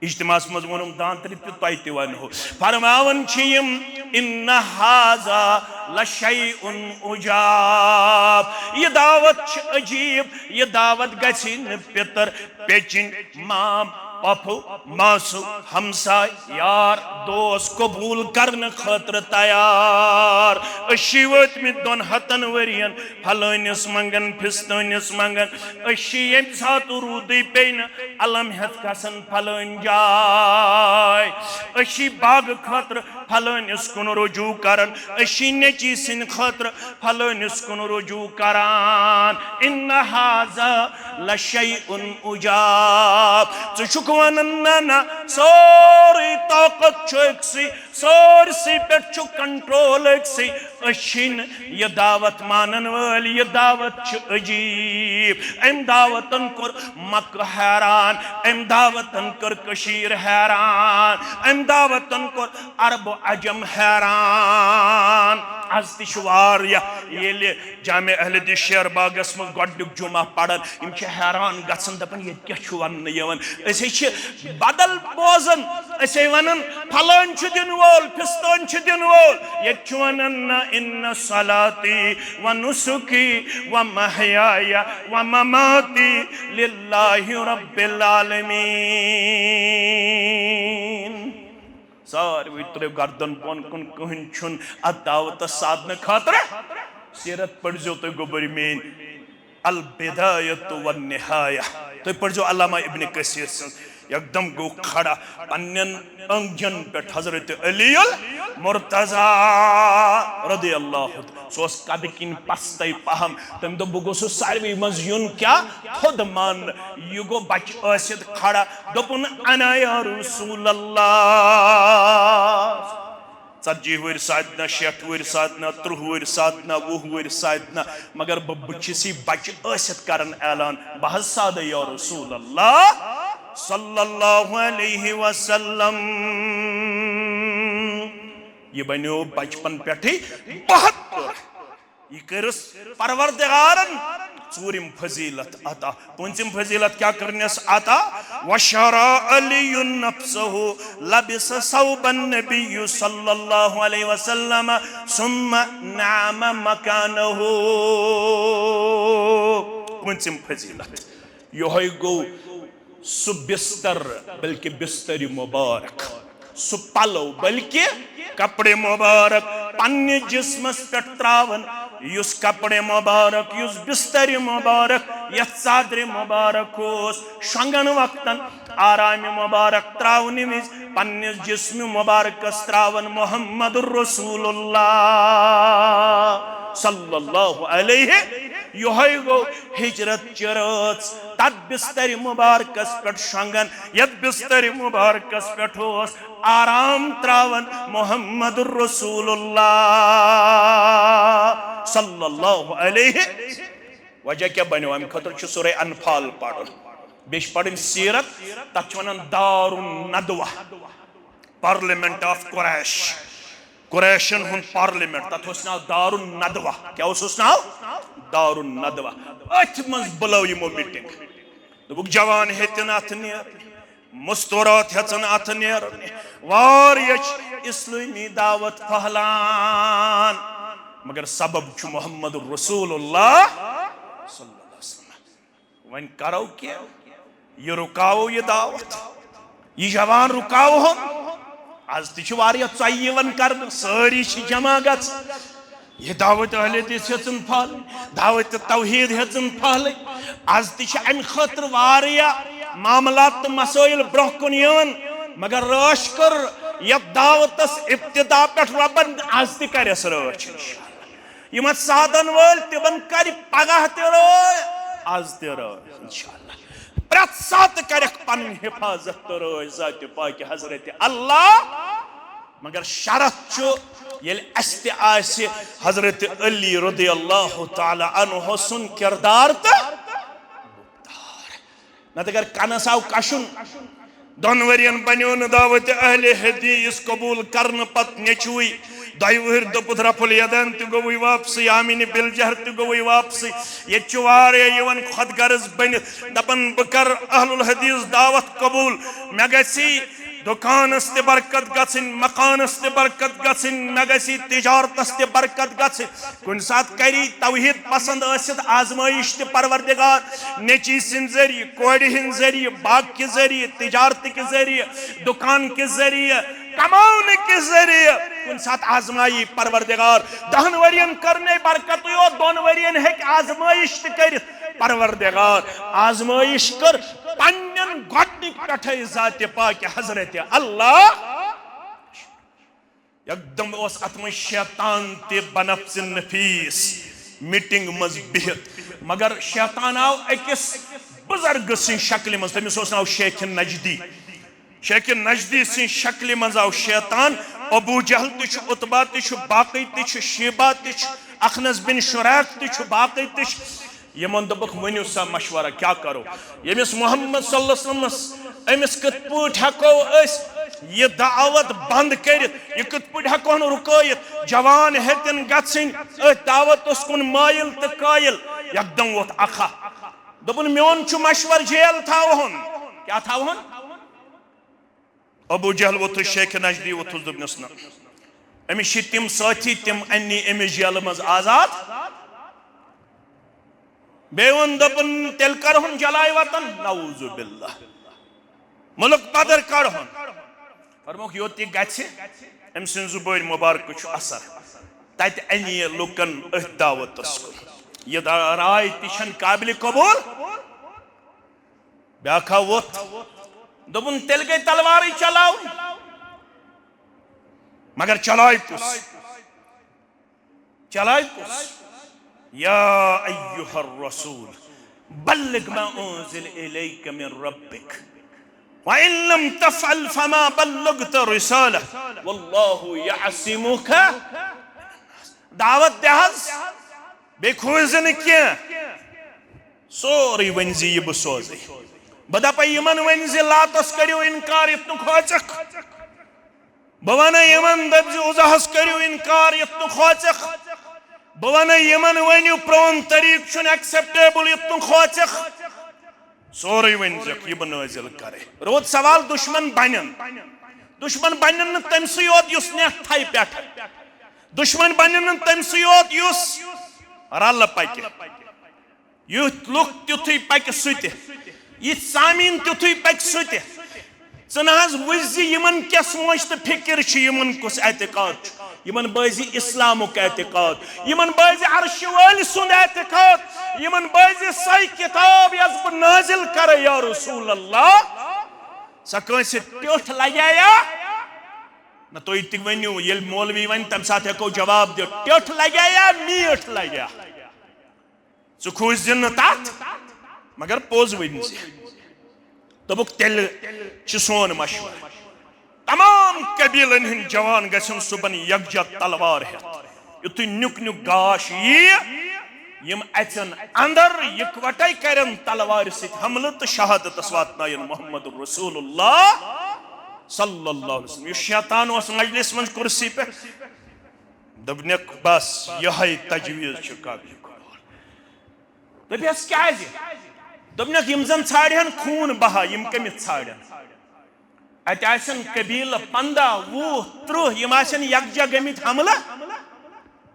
اجتماعس منٛز ووٚنُم دانترِ تہِ، تۄہہِ تہِ ونہو۔ فرماوان چھِ یِم، "ان ھذا لشیء عجاب"۔ یہِ دعوت چھِ عجیب، یہِ دعوت گژھِ نہٕ پِتر، پیٚچِنۍ، مام، پۄپھٕ، ماسہٕ، ہمساے، یار، دوس قبول کرنہٕ خٲطرٕ تیار۔ أسۍ چھِ وٲتمٕتۍ دۄن ہتن ؤرین، پھلٲنِس منٛگن، پھستٲنِس منٛگن۔ أسۍ چھِ ییٚمہِ ساتہٕ روٗدٕے پیٚیہِ نہٕ، الم ہٮ۪تھ گژھن پھلٲنۍ جاے۔ أسۍ چھِ باغہٕ خٲطرٕ پھلٲنِس کُن رجوع کران، أسۍ چھِ نیٚچی سٕنٛدِ خٲطرٕ پھلٲنِس کُن رجوع کران۔ ان ھذا لشیء عجاب۔ ژٕ چھُکھ ونان، نہ، نہ، سورُے طاقت چھُ أکسٕے، سٲرسٕے پٮ۪ٹھ چھُ کنٹرول أکسٕے۔ أسۍ چھِنہٕ یہِ دعوت مانن وٲلۍ، یہِ دعوت چھِ عجیب۔ أمۍ دعوتن کوٚر مکہ حیران، أمۍ دعوتن کٔر کٔشیٖر حیران، أمۍ دعوتن کوٚر عرب و عجم حیران۔ از تہِ چھِ واریاہ، ییٚلہِ جامع اہل حدیث شیر باغس منٛز گۄڈٕنیُک جمعہ پران، یِم چھِ حیران گژھان، دپان، "ییٚتہِ کیٛاہ چھُ وننہٕ یِوان؟" أسۍ ہے چھِ بدل بوزان، أسۍ ہے ونان، "پھلٲنۍ چھُ دِنہٕ وول، پھستٲنۍ چھُ دِنہٕ وول"۔ ییٚتہِ چھُ ونان، "نہ، ان صلاتی و نسکی و محیای و مماتی للہ رب العالمین۔" ساروٕے ترٛٲیِو گردن بۄن کُن، کٕہٕنۍ چھُنہٕ اتھ دعوتس سادنہٕ خٲطرٕ۔ سیرت پٔرۍزیو تُہۍ گوٚبٕرۍ میٲنۍ، البدایۃ والنہایہ۔ تُہۍ پٔرۍزیو علامہ ابن کثیر سٕنٛز۔ یکدم گوٚو کھڑا پننٮ۪ن أنٛگجن پٮ۪ٹھ حضرت علی المرتضی رضی اللہ عنہ۔ سُہ اوس قدٕ کِنۍ پستَے پہم۔ تٔمۍ دوٚپ، "بہٕ گوٚژھُس ساروٕے منٛز یُن کیٛاہ؟ تھوٚد ماننہٕ۔" یہِ گوٚو بچہِ ٲسِتھ کھڑا۔ دوٚپُن، "انا یا رسول اللہ۔" ژتجی وُہٕرۍ سادنہ، شیٹھ وُہٕرۍ سادنہ، ترٕٛہ وُہٕرۍ سادنہ، وُہ وُہٕرۍ سادنہ، مگر بہٕ، بہٕ چھُس یہِ بچہِ ٲسِتھ کران اعلان، بہٕ حظ سادٕ یا رسول اللہ صلی اللہ علیہ وسلم۔ یہِ بنیو بچپن پٮ۪ٹھٕے بہتر۔ یہِ کٔرٕس پروردگارن ژوٗرِم فضیلت عطا۔ پوٗنٛژِم فضیلت کیٛاہ کٔرنس عطا؟ "وشرا علی نفسہ لبس ثوب النبی صلی اللہ علیہ وسلم ثم نام مکانہ۔" پوٗنٛژِم فضیلت۔ یِہوٚے گوٚو سُہ بستر، بلکہ بستر مبارک، سُہ پلو، بلکہ کپڑے مبارک پننہِ جسمس پٮ۪ٹھ تراوان، یُس کپڑے مبارک، یُس بستر مبارک، یتھ ژادرِ مبارک اوس، شۄنگن وقتن آرام مبارک تراونہٕ وِزِ پننِس جسم مبارکس تراوان محمد رسول اللہ صلی اللہ علیہ۔ یِہوٚے گوٚو ہجرت چہِ رٲژ تتھ بستر مبارکس پٮ۪ٹھ شۄنگان، یتھ بستر مبارکس پٮ۪ٹھ اوس آرام تراوان محمد رسول اللہ صلی اللہ علیہ۔ وجہ کیٛاہ بنیو؟ امہِ خٲطرٕ چھُ سورہ انفال پرُن، بیٚیہِ چھِ پرٕنۍ سیرت، تتھ چھِ ونان دار الندوہ، پارلیمنٹ آف قریش، قریشن ہُنٛد پارلیمنٹ، تتھ اوس ناو دار الندوہ۔ کیٛاہ اوسُس ناو؟ دار الندوہ۔ أتھۍ منٛز بُلٲو یِمو میٖٹِنٛگ۔ دوٚپُکھ، جوان ہیٚتِن اَتھ نیرنہِ، مستورات ہیٚژن اَتھ نیرنہِ، واریاہ چھِ اِسلٲمی دعوت پھٔہلان، مگر سبب چھُ محمد رسول اللہ صلی اللہ علیہ وسلم۔ وۄنۍ کرو کینٛہہ، یہِ رُکاوو یہِ دعوت، یہِ جوان رُکاوہون۔ از تہِ چھِ واریاہ ژۄیہِ یِوان کرنہٕ، سٲری چھِ جمع گژھان۔ یہِ دعوت اہل حدیث ہیٚژٕن پھٔہلٕنۍ، دعوت توحید ہیٚژٕن پھٔہلٕنۍ۔ از تہِ چھِ امہِ خٲطرٕ واریاہ معاملات تہٕ مسٲیل برونٛہہ کُن یِوان، مگر رٲچھ کٔر یتھ دعوتس ابتدا پٮ۪ٹھ رۄبن، از تہِ کرٮ۪س رٲچھ۔ یِم اتھ سادن وٲلۍ، تِمن کرِ پگاہ تہِ رٲچھ، از تہِ رٲچھ، انشاءاللہ۔ پرٛٮ۪تھ ساتہٕ کرٮ۪کھ پنٕنۍ حفاظت تہٕ رٲچھ ذاتِ پاکہِ حضرت اللہ۔ مگر شرط چھُ، ییٚلہِ اسہِ تہِ آسہِ حضرت علی رضی اللہ تعالیٰ عنہ سُنٛد کردار تہٕ نتہٕ اگر کنس آو کشُن، دۄن ؤرین بنیو نہٕ دعوت اہل حدیث قبول کرنہٕ پتہٕ نیچوٕے، دۄیہِ وٕہٕرۍ دوٚپُتھ رفع الیدین تہِ گوٚوٕے واپسٕے، آمین بالجہر تہِ گوٚوٕے واپسٕے۔ ییٚتہِ چھُ واریاہ یِوان خۄد غرض بٔنِتھ، دَپان، "بہٕ کَرٕ اہل الحدیث دعوت قبوٗل، مےٚ گژھِ دُکانَس تہِ برکت گژھٕنۍ، مکانَس تہِ برکت گژھٕنۍ، مےٚ گژھِ تجارتَس تہِ برکت گژھٕنۍ۔" کُنہِ ساتہٕ کَری توحیٖد پسند ٲسِتھ آزمٲیِش تہِ پروردگار، نیٚچی سٕنٛدِ ذٔریعہٕ، کورِ ہٕنٛدِ ذٔریعہٕ، باغ کہِ ذٔریعہٕ، تجارت کہِ ذٔریعہٕ، دُکان کہِ ذٔریعہٕ، کماونہٕ کہِ ذٔریعہٕ کُنہِ ساتہٕ آزمایی پروردگار۔ دَہَن ؤرین کٔر نے برکتٕے یوت، دۄن ؤرین ہیٚکہِ آزمٲیِش تہِ کٔرِتھ۔ پروردگار آزمٲیِش کٔر پننٮ۪ن گۄڈنِکۍ پٮ۪ٹھے ذاتِ پاکہِ حضرت اللہ۔ یکدم اوس اتھ منٛز شیطان تہِ بنفسِ نفیس میٹنگ منٛز بِہِتھ، مگر شیطان آو أکِس بزرگ سٕنٛز شکلہِ منٛز، تٔمِس اوس ناو شیخ نجدی۔ شیخ نجدی سٕنٛز شکلہِ منٛز آو شیطان۔ ابو جہل تہِ چھُ، عتبہ تہِ چھُ، باقٕے تہِ چھِ، شیبہ تہِ چھِ، اخنس بن شریق تہِ چھُ، باقٕے تہِ چھِ۔ یِمن دوٚپُکھ، "ؤنِو سا مشورہ، کیٛاہ کرو؟ ییٚمِس محمد صلی اللہ علیہ وسلمس، أمِس کِتھ پٲٹھۍ ہٮ۪کو أسۍ یہِ دعوت بنٛد کٔرِتھ؟ یہِ کِتھ پٲٹھۍ ہٮ۪کون رُکٲیِتھ؟ جوان ہیٚتن گژھٕنۍ أتھۍ دعوتس کُن مٲیِل تہٕ قٲیِل۔" یکدم ووٚتھ اکھا، دوٚپُن، "میون چھُ مشورٕ جیل تھاوہون۔" کیٛاہ تھاوہون؟ ابو جہل ووٚتھُس، شیخ نجدی ووٚتھُس، دوٚپنَس، "نہ، أمِس چھِ تِم سٲتھی، تِم اَننی أمِس جیلہٕ منٛز آزاد۔" بیٚیہِ ووٚن، دوٚپُن، "تیٚلہِ کَرہون جلاے وطن، نعوذ باللہ، مُلک پَدر کَڑہون۔" فرموکھ، یوٚت یہِ گژھِ، أمۍ سٕنٛز زُبٲنۍ مُبارکہٕ چھُ اثر۔ تَتہِ اَنہِ یہِ لُکَن أتھۍ دعوتَس کُن۔ یہِ دا-، راے تہِ چھَنہٕ قابلِ قبوٗل۔ بیٛاکھ آو ووٚتھ، دوٚپُن، "تیٚلہِ گٔے تلوارٕے چلاوٕنۍ، مگر چلاے کُس؟ چلاے کُس؟ یا ایھا الرسول، بلغ ما انزل الیک من ربک، وان لم تفعل فما بلغت رسالہ، واللہ یعصمک۔" دعوت دِ حظ، بیٚیہِ کھوٗژ زِ نہٕ کینٛہہ۔ سورُے ؤنۍ زِ یہِ بہٕ سوزَے۔ بہٕ دَپَے یِمَن ؤنۍ زِ لاتَس کٔرِو اِنکار، یُتھ نہٕ کھوژَکھ۔ بہٕ وَنَے یِمَن، دَپہِ زِ عُزاہَس کٔرِو اِنکار، یُتھ نہٕ کھوژَکھ۔ بہٕ وَنَے یِمَن، ؤنِو پرٛون طریٖقہٕ چھُنہٕ acceptable، یُتھ نہٕ کھوژَکھ۔ سورُے ؤنۍ زِکھ، یہِ بہٕ نٲزِل کَرَے۔ روٗد سوال، دُشمَن بَنَن۔ دُشمَن بَنَن نہٕ تٔمۍ سٕے یوت، یُس نٮ۪تھ تھایہِ پٮ۪ٹھٕ۔ دُشمَن بَنَن نہٕ تٔمۍ سٕے یوت، یُس رَلہٕ پَکہِ۔ یُتھ لُکھ تیُتھُے پَکہِ سُہ تہِ، یِتھۍ سامعیٖن تیُتھُے پَکہِ سُہ تہِ۔ ژٕ نہ حظ وٕچھ زِ یِمَن کیٛاہ سونٛچ تہٕ فِکِر چھِ، یِمَن کُس اعتقاد چھُ۔ یِمَن بٲزِ اِسلامُک اعتقاد، یِمَن بٲزِ عرشہِ وٲلۍ سُنٛد اعتقاد، یِمَن بٲزِ سۄے کِتاب یۄس بہٕ نٲزِل کَرَے یا رسول اللہ۔ سۄ کٲنٛسہِ ٹیوٚٹھ لَگیٛا یا نہ؟ تُہۍ تہِ ؤنِو، ییٚلہِ مولوی وَنہِ، تَمہِ ساتہٕ ہٮ۪کو جواب دِتھ، ٹیوٚٹھ لَگیٛا یا میٖٹھ لَگیٛا؟ ژٕ کھوٗژ زِ نہٕ تَتھ، مگر پوٚز ؤنۍ زِ۔ دوٚپُکھ، "تیٚلہِ چھُ سون مشورٕ، تمام قبیلن ہٕنٛدۍ جوان گژھن صُبحن یکجا تلوار ہٮ۪تھ، یُتھُے نیُک نیُک گاش ییہِ، یِم اَژن اندر، یِکوٹے کرن تلوارِ سۭتۍ حملہٕ تہٕ شہادتس واتناون محمد رسول اللہ صلی اللہ علیہ وسلم۔" یُس شیطان اوس مجلس منٛز کرسی پٮ۪ٹھ، دوٚپنکھ، "بس، یِہوٚے تجویز چھُ قابلِ قبول۔" دوٚپیس، "کیازِ؟" دوٚپنکھ، "یِم زن ژھانڈہن خوٗن بہا، یِم کٔمِس ژھانڈن؟ اتہِ آسن قبیلہٕ پنداہ، وُہ، ترٕٛہ، یِم آسن یکجا گٔمٕتۍ حملہٕ۔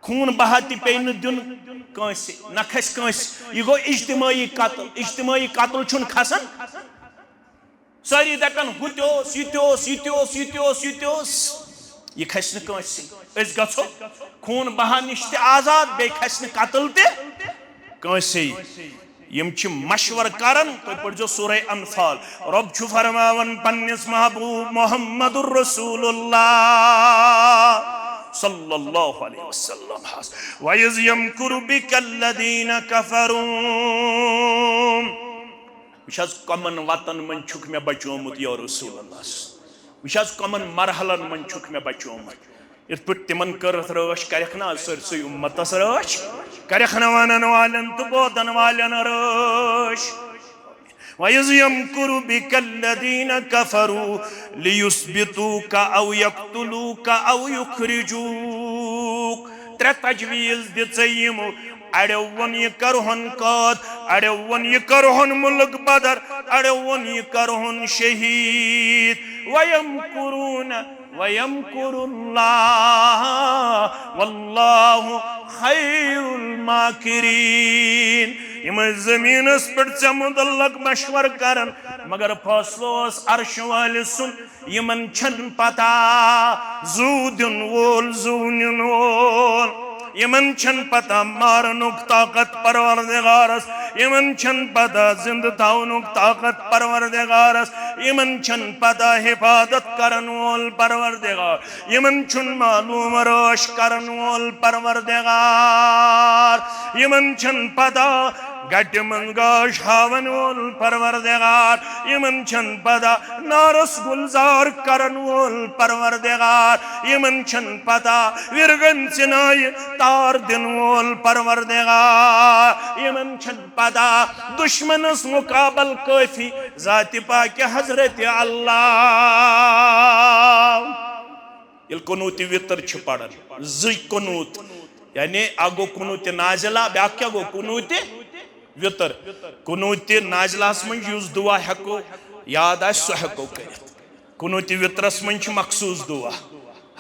خوٗن بہا تہِ پیٚیہِ نہٕ دیُن کٲنٛسہِ، نہ کھسہِ کٲنٛسہِ۔ یہِ گوٚو اجتمٲعی قتل۔ اجتمٲعی قتل چھُنہٕ کھسان۔" سٲری دَپَن، "ہُہ تہِ اوس، یہِ تہِ اوس، یہِ تہِ اوس، یہِ تہِ اوس، یہِ تہِ اوس۔" یہِ کھسہِ نہٕ کٲنٛسہِ۔ أسۍ گژھو خوٗن بہا نِش تہِ آزاد، بیٚیہِ کھسہِ نہٕ قتل تہِ کٲنٛسے۔ یِم چھِ مشورٕ کران، تُہۍ پٔرۍزیو سورہ انفال۔ رۄب چھُ فرماوان پننِس محبوب محمد رسول اللہ صلی اللہ علیہ وسلم ہس، "وَإِذْ يَمْكُرُ بِكَ الَّذِينَ كَفَرُوا۔" وٕچھ حظ، کمن وتن منٛز چھُکھ مےٚ بچومُت یا رسول اللہ۔ وٕچھ حظ، کمن مرحلن منٛز چھُکھ مےٚ بچومُت۔ یِتھ پٲٹھۍ تِمن کٔرٕتھ رٲچھ، کرکھ نہ آز سٲرسٕے اُمتس رٲچھ، کرکھ نہ ونن والٮ۪ن تہٕ بوزن والٮ۪ن رٲچھ۔ "وَإِذْ يَمْكُرُ بِكَ الَّذِينَ كَفَرُوا لِيُثْبِتُوكَ أَوْ يَقْتُلُوكَ أَوْ يُخْرِجُوكَ۔" ترٛےٚ تجویز دِژے یِمو۔ اڑیو ووٚن یہِ کرہون قٲد، اڑیو ووٚن یہِ کرہون ملک بدر، اڑیو ووٚن یہِ کرہون شہید۔ وَيَمْكُرُونَ وَيَمْكُرُ اللَّهُ وَاللَّهُ خَيْرُ الْمَاكِرِينَ۔ یِم ٲسۍ زٔمیٖنَس پٮ۪ٹھ ژےٚ مُتعلق مشورٕ کران، مگر فٲصلہٕ اوس عرشہِ وٲلۍ سُنٛد۔ یِمن چھَنہٕ پتہ زُو دِنہٕ وول، زُو نِنہٕ وول۔ یِمن چھَنہٕ پتہ مارنُک طاقت پروردگارس۔ یِمن چھَنہٕ پتہ زِندٕ تھاونُک طاقت پروردگارس۔ یِمن چھَنہٕ پتہ حفاظت کرن وول پروردگار۔ یِمن چھُنہٕ معلوم رٲچھ کرن وول پروردگار۔ یِمن چھَنہٕ پتہ گٹہِ منٛز گاش ہاون وول پروردگار۔ یِمن چھَنہٕ پتہ نارس گلزار کرن وول پروردگار۔ یِمن چھَنہٕ پتہ وِرگن چنایہِ تار دِنہٕ وول پروردگار۔ یِمن چھَنہٕ پتہ دشمنس مقابل کٲفی ذاتِ پاکہِ حضرت اللہ۔ ییٚلہِ قنوٗتِ وِتر چھِ پران، زٕے قنوٗت، یعنی اکھ گوٚو قنوٗتِ نازلہ، بیٛاکھ کیٛاہ گوٚو؟ قنوٗتِ وِتر۔ قنوٗتِ نازلہس منٛز یُس دعا ہٮ۪کو یاد آسہِ، سُہ ہٮ۪کو کٔرِتھ۔ قنوٗتِ وِترس منٛز چھِ مخصوٗص دعا۔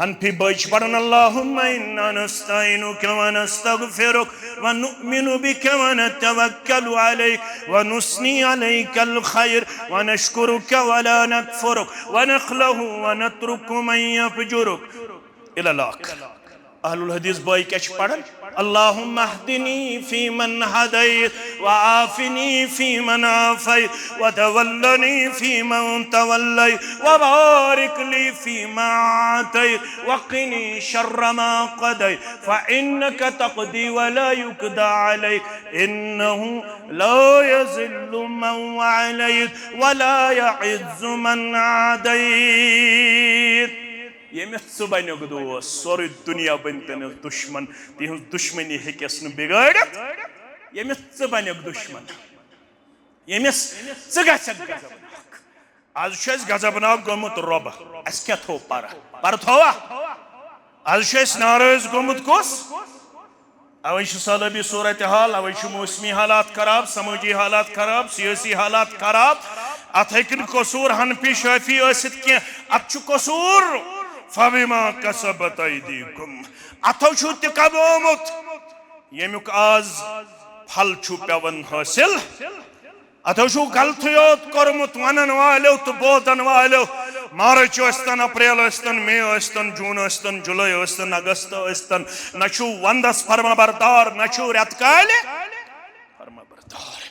حنفی بٲے چھِ پران، اللهم إنا نستعينك ونستغفرك ونؤمن بك ونتوكل عليك ونثني عليك الخير ونشكرك ولا نكفرك ونخلع ونترك من يفجرك۔ الی الآخر۔ اہل الحدیث بٲے کیٛاہ چھِ پران؟ اللهم اهدني فيمن هديت وعافني فيمن عافيت وتولني فيمن توليت وبارك لي فيما أعطيت وقني شر ما قضيت فإنك تقضي ولا يقضى عليك إنه لا يذل من واليت ولا يعز من عاديت۔ ییٚمِس ژٕ بنیوکھ دوست، سورُے دُنیا بنہِ تٔمِس دُشمن، تِہنٛز دُشمنی ہیٚکٮ۪س نہٕ بِگٲڑِتھ۔ ییٚمِس ژٕ بنیوکھ دُشمن، ییٚمِس ژٕ گژھکھ غضبناک۔ از چھُ اَسہِ غضبناک گوٚمُت رۄب، اَسہِ کیٛاہ تھوٚو پرٕ؟ پرٕ تھووا؟ از چھُ اَسہِ ناراض گوٚمُت کُس؟ اوے چھِ سہلابی صورتحال، اوے چھِ موسمی حالات خراب، سمٲجی حالات خراب، سیٲسی حالات خراب۔ اتھ ہیٚکہِ نہٕ قصوٗر حنفی شافی ٲسِتھ کینٛہہ، اتھ چھُ قصوٗر فبما کسبت ایدیکم، اتھو چھُو تہِ کمومُت، ییٚمیُک آز پھل چھُو پٮ۪وان حٲصِل۔ اتھو چھُو غلطٕے یوت کوٚرمُت، ونن والیو تہٕ بوزن والیو۔ مارچ ٲسۍتن، اپریل ٲسۍتن، مئی ٲسۍتن، جوٗن ٲسۍتن، جُلے ٲسۍتن، اگست ٲسۍتن، نہ چھُو ونٛدس فرما بردار، نہ چھُو رٮ۪تہٕ کالہِ فرما بردار۔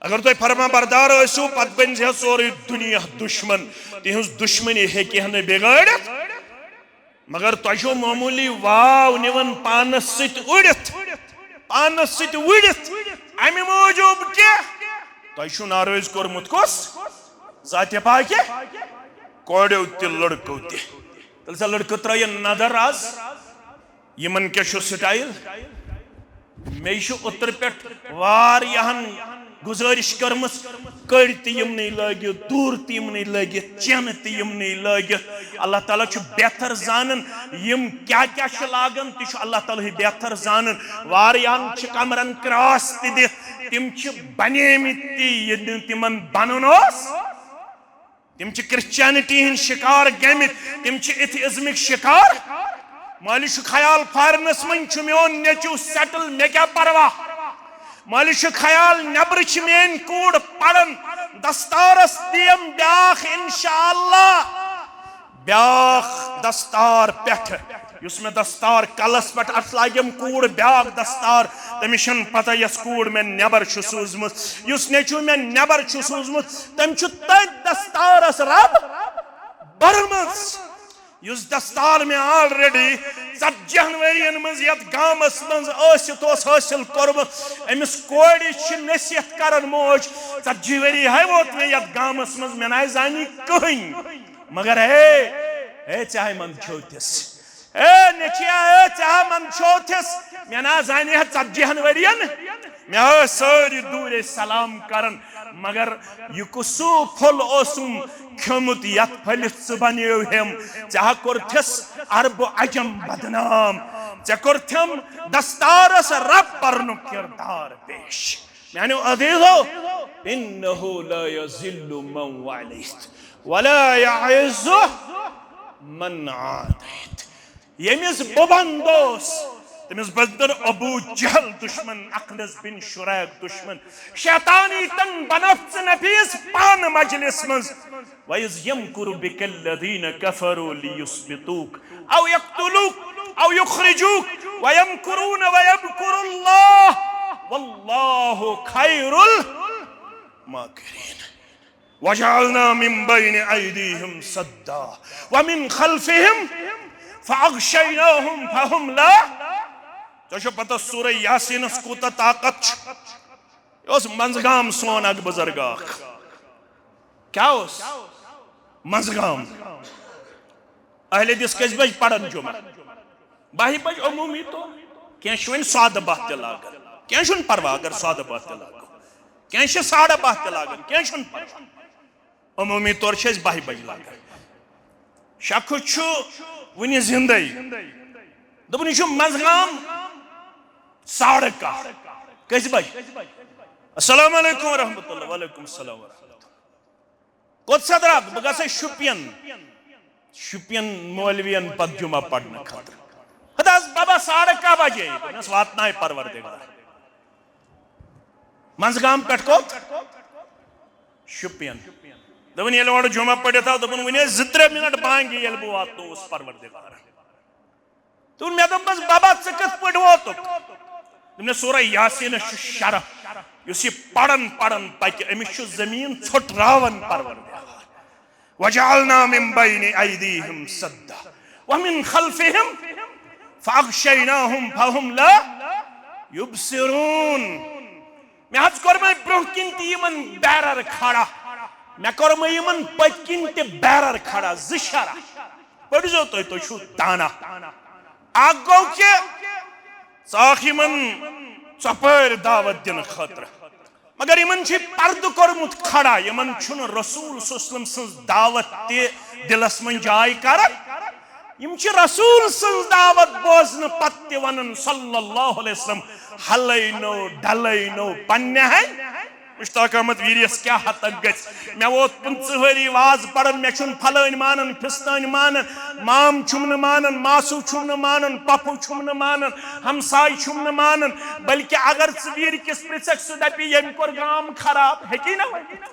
اگر تُہۍ فرما بردار ٲسِو، پتہٕ بنہِ ہے سورُے دُنیا دُشمن، تِہنٛز دُشمنی ہیٚکہِ ہا نہٕ بِگٲڑِتھ۔ مگر تۄہہِ چھو معموٗلی واو نِوان پانس سۭتۍ اُڑِتھ، پانس سۭتۍ وُڑِتھ۔ امہِ موٗجوٗب کہِ تۄہہِ چھُو ناراض کوٚرمُت کُس؟ ذاتِ پاکہِ کورٮ۪و تہِ لڑکو تہِ۔ تیٚلہِ سا لڑکہٕ ترٲیِن نظر از، یِمن کیٛاہ چھُ سٹایل؟ مےٚ چھُ اوترٕ پٮ۪ٹھ واریاہن گُزٲرِش کٔرمٕژ، کٔڑۍ تہِ یِمنٕے لٲگِتھ، دوٗر تہِ یِمنٕے لٲگِتھ، چینہٕ تہِ یِمنٕے لٲگِتھ۔ اللہ تعالیٰ چھُ بہتر زانان یِم کیٛاہ کیٛاہ چھِ لاگان، تہِ چھُ اللہ تعالیٰ ہٕے بہتر زانان۔ واریاہن چھِ کمرن کراس تہِ دِتھ، تِم چھِ بنیمٕتۍ تہِ ییٚلہِ نہٕ تِمن بنُن اوس۔ تِم چھِ کرسچینٹی ہٕنٛدۍ شکار گٔمٕتۍ، تِم چھِ ایتھیزمٕکۍ شکار۔ مٲلِس چھُ خیال فارنس منٛز چھُ میون نیٚچو سیٹل، مےٚ کیٛاہ پرواہ؟ مٲلِس چھُ خیال نیبرٕ چھِ میٲنۍ کوٗر پران، دستارس دِیم بیاکھ انشاءاللہ، بیاکھ دستار پٮ۪ٹھٕ۔ یُس مےٚ دستار کلس پٮ۪ٹھ، اتھ لاگٮ۪م کوٗر بیاکھ دستار۔ تٔمِس چھَنہٕ پتہ یۄس کوٗر مےٚ نٮ۪بر چھُ سوٗزمٕژ، یُس نیٚچوٗ مےٚ نٮ۪بر چھُ سوٗزمُت، تٔمۍ چھُ تٔتھۍ دستارس رب بٔرمٕژ۔ یُس دستار مےٚ already ژتجی ہن ؤرین منٛز یتھ گامس منٛز ٲسِتھ اوس حٲصِل کوٚرمُت، أمِس کورِ چھِ نصیحت کران موج، ژتجی ؤری ہے ووت مےٚ یتھ گامس منٛز، مےٚ نہ زانی کٕہٕنۍ۔ مگر ہے، ہے، ژےٚ ہاے منٛدچھوتِس۔ اے نیٚچویا، اے ژےٚ ہا منٛدچھوتِس۔ مےٚ نہ زانہِ ہا ژتجی ہن ؤرین۔ مےٚ ہا ٲسۍ سٲری دوٗرے سلام کران۔ مگر یہِ کُس سُہ پھوٚل اوسُم کھیوٚمُت، یتھ پھٔلِس ژٕ بنیوہم؟ ژےٚ ہا کوٚرتھس عرب و عجم بدنام۔ ژےٚ کوٚرتھم دستارس رب پرنُک کردار پیش۔ میانیو عزیزو، انہ لا یذل من والیت ولا یعز من عادیت۔ ییٚمِس بہٕ بندوس، تٔمِس بندن ابو جہل دشمن، اخنس بن شریق دشمن، شیطانیتن بنوتھ ژٕ نبیس پانہٕ مجلس منٛز۔ وَإِذْ يَمْكُرُ بِكَ الَّذِينَ كَفَرُوا لِيُثْبِتُوكَ أَوْ يَقْتُلُوكَ أَوْ يُخْرِجُوكَ وَيَمْكُرُونَ وَيَمْكُرُ اللَّهُ وَاللَّهُ خَيْرُ الْمَاكِرِينَ۔ وَجَعَلْنَا مِنْ بَيْنِ أَيْدِيهِمْ سَدًّا وَمِنْ خَلْفِهِمْ فَأَغْشَيْنَاهُمْ فَهُمْ لَا۔ تۄہہِ چھو پتہ سورہ یاسینس کوٗتاہ طاقت چھُ؟ یہِ اوس منٛزگام سون اکھ بزرگ اکھ۔ کیٛاہ اوس؟ منٛزگام۔ اہل حدیث کٔژِ بجہِ پرن جمعہ؟ باہہِ بجہِ عمومی طور۔ کینٛہہ چھِ وۄنۍ ساڑٕ باہ تہِ لاگان، کینٛہہ چھُنہٕ پرواہ اگر ساڑٕ باہ تہِ لاگو، کینٛہہ چھِ ساڑٕ باہ تہِ لاگان، کینٛہہ چھُنہٕ پرواہ۔ عمومی طور چھِ أسۍ باہہِ بجہِ لاگان۔ شخص چھُ وُنہِ زندے۔ دوٚپُن، یہِ چھُ منٛزگام ساڑٕ کاہ۔ کٔژِ بجہِ؟ السلام علیکم ورحمۃ اللہ۔ وعلیکم السلام ورحمۃ اللہ۔ کوٚت سا درٛاکھ؟ بہٕ گژھٕ شُپین۔ شُپین مولوین پتہٕ جمعہ پرنہٕ خٲطرٕ۔ ہتا حظ بابا، ساڑٕ کاہ بجے۔ دوٚپنس، واتنایہِ پروردگار۔ منٛزگام پٮ۪ٹھ کوٚت؟ شُپین۔ دوٚپُن، ییٚلہِ اورٕ جمعہ پٔرِتھ آو، دوٚپُن، وُنہِ ٲسۍ زٕ ترٛےٚ منٹ بانگہِ، ییٚلہِ بہٕ واتنووُس پروردگار۔ تہٕ مےٚ دوٚپمَس، بابا، ژٕ کِتھ پٲٹھۍ ووتُکھ؟ دوٚپنَس، سورہ یاسینَس چھُ شرف، یُس یہِ پران پران پکہِ، أمِس چھُ زٔمیٖن ژھۄٹراوان پروردگار۔ وجعلنا من بین ایدیہم سدا ومن خلفہم فاغشیناہم فہم لا یبصرون۔ مےٚ حظ کوٚرمَے برٛونٛہہ کِنۍ تہِ یِمن بیرر کھڑا، مےٚ کوٚرمَے یِمن پٔتۍ کِنۍ تہِ بیرر کھڑا، زٕ شرح۔ پٔرۍزیو تُہۍ، تُہۍ چھِو دانا۔ اکھ گوٚو کہِ ژٕ آکھ یِمن ژۄپٲرۍ دعوت دِنہٕ خٲطرٕ، مگر یِمن چھُ پردٕ کوٚرمُت کھڑا، یِمن چھُنہٕ رسول صلی اللہ علیہ وسلم سٕنٛز دعوت تہِ دِلس منٛز جاے کران۔ یِم چھِ رسول سٕنٛز دعوت بوزنہٕ پتہٕ تہِ ونان صلی اللہ علیہ وسلم، ہلے نو ڈلے نو پننہِ ہن۔ مشتاق احمد ویریس کیٛاہ ہتک گژھِ؟ مےٚ ووت پٕنٛژٕہ ؤری واز پران، مےٚ چھُنہٕ پھلٲنۍ مانان، پھستٲنۍ مانان، مام چھُم نہٕ مانان، ماسو چھُم نہٕ مانان، پۄپھو چھُم نہٕ مانان، ہمساے چھُم نہٕ مانان۔ بلکہِ اگر ژٕ ویٖرۍ کِس پرژھکھ، سُہ دپہِ، ییٚمۍ کوٚر گام خراب، ہیٚکی نہ ؤنِتھ۔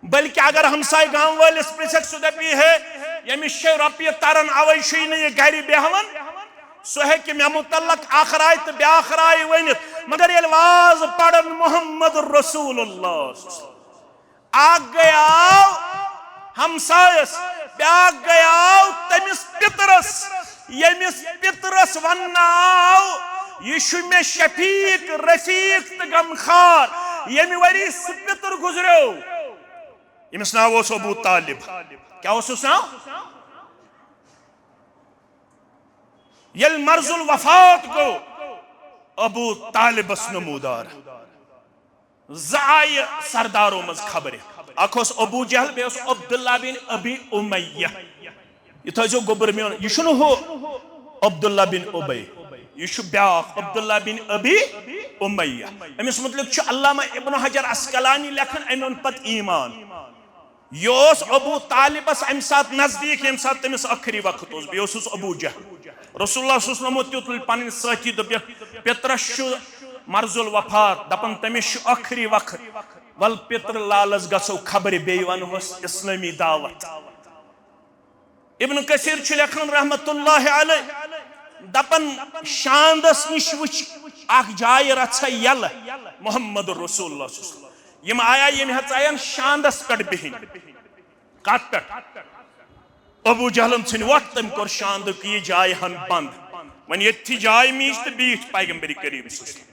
بلکہِ اگر ہمسایہِ گام وٲلِس پرژھکھ، سُہ دپہِ، ہے، ییٚمِس چھے رۄپیہِ تران، اوے چھُے نہٕ یہِ گرِ بیہوان۔ سُہ ہیٚکہِ مےٚ متعلق اکھ راے تہٕ بیاکھ راے ؤنِتھ، مگر ییٚلہِ واز پرن محمد رسول اللہ، اکھ گٔیاو ہمسایس، بیاکھ گٔیاو تٔمِس پِترس، ییٚمِس پِترس وننہٕ آو، یہِ چھُ مےٚ شفیق، رفیق تہٕ غمخار، ییٚمہِ ؤری سُہ پِتُر گُزریو۔ ییٚمِس ناو اوس ابو طالب۔ کیٛاہ اوسُس ناو؟ ییٚلہِ مرض الوفات گوٚو، ابو طالبس نمودار۔ زٕ آیہِ سردارو منٛز خبرِ۔ اکھ اوس ابو جہل، بیٚیہِ اوس عبداللہ بن ابی امیہ۔ یہِ تھٲیزیو گوٚبُر میون، یہِ چھُنہٕ ہُہ عبداللہ بن ابی، یہِ چھُ بیٛاکھ عبداللہ بن ابی امیہ۔ أمِس مُتعلِق چھُ علامہ ابن حجر عسقلانی لیکھان، أمۍ اوٚن پتہٕ ایمان۔ یہِ اوس ابو طالبس امہِ ساتہٕ نزدیٖک، ییٚمہِ ساتہٕ تٔمِس ٲخری وقت اوس، بیٚیہِ اوسُس ابو جہل۔ رسول اللہ صلی اللہ علیہ وسلم ووت یوٚت، تُلۍ پنٕنۍ سٲتھی، دوٚپُکھ، پِترس چھُ مرض الوفات، دپان تٔمِس چھُ ٲخری وقت، ول پِتر لالس گژھو خبرِ، بیٚیہِ ونہوس اسلٲمی دعوت۔ ابن کثیر چھُ لیکھان رحمت اللہ علیہ، دپان، شاندس نِش وٕچھ اکھ جاے رژھا یلہٕ، محمد رسول اللہ صلی اللہ علیہ وسلم۔ یِم آیا، یِم ہیژایَن شاندس پٮ۪ٹھ بِہِنۍ۔ کتھ پٮ۪ٹھ؟ ابو جہلن ژھٕنۍ وۄٹھ، تٔمۍ کوٚر شاندُک یہِ جاے ہن بند۔ وۄنۍ ییٚتھی جاے میٖج تہٕ بیٖٹھۍ پیغمبر کریم صلی اللہ علیہ وسلم۔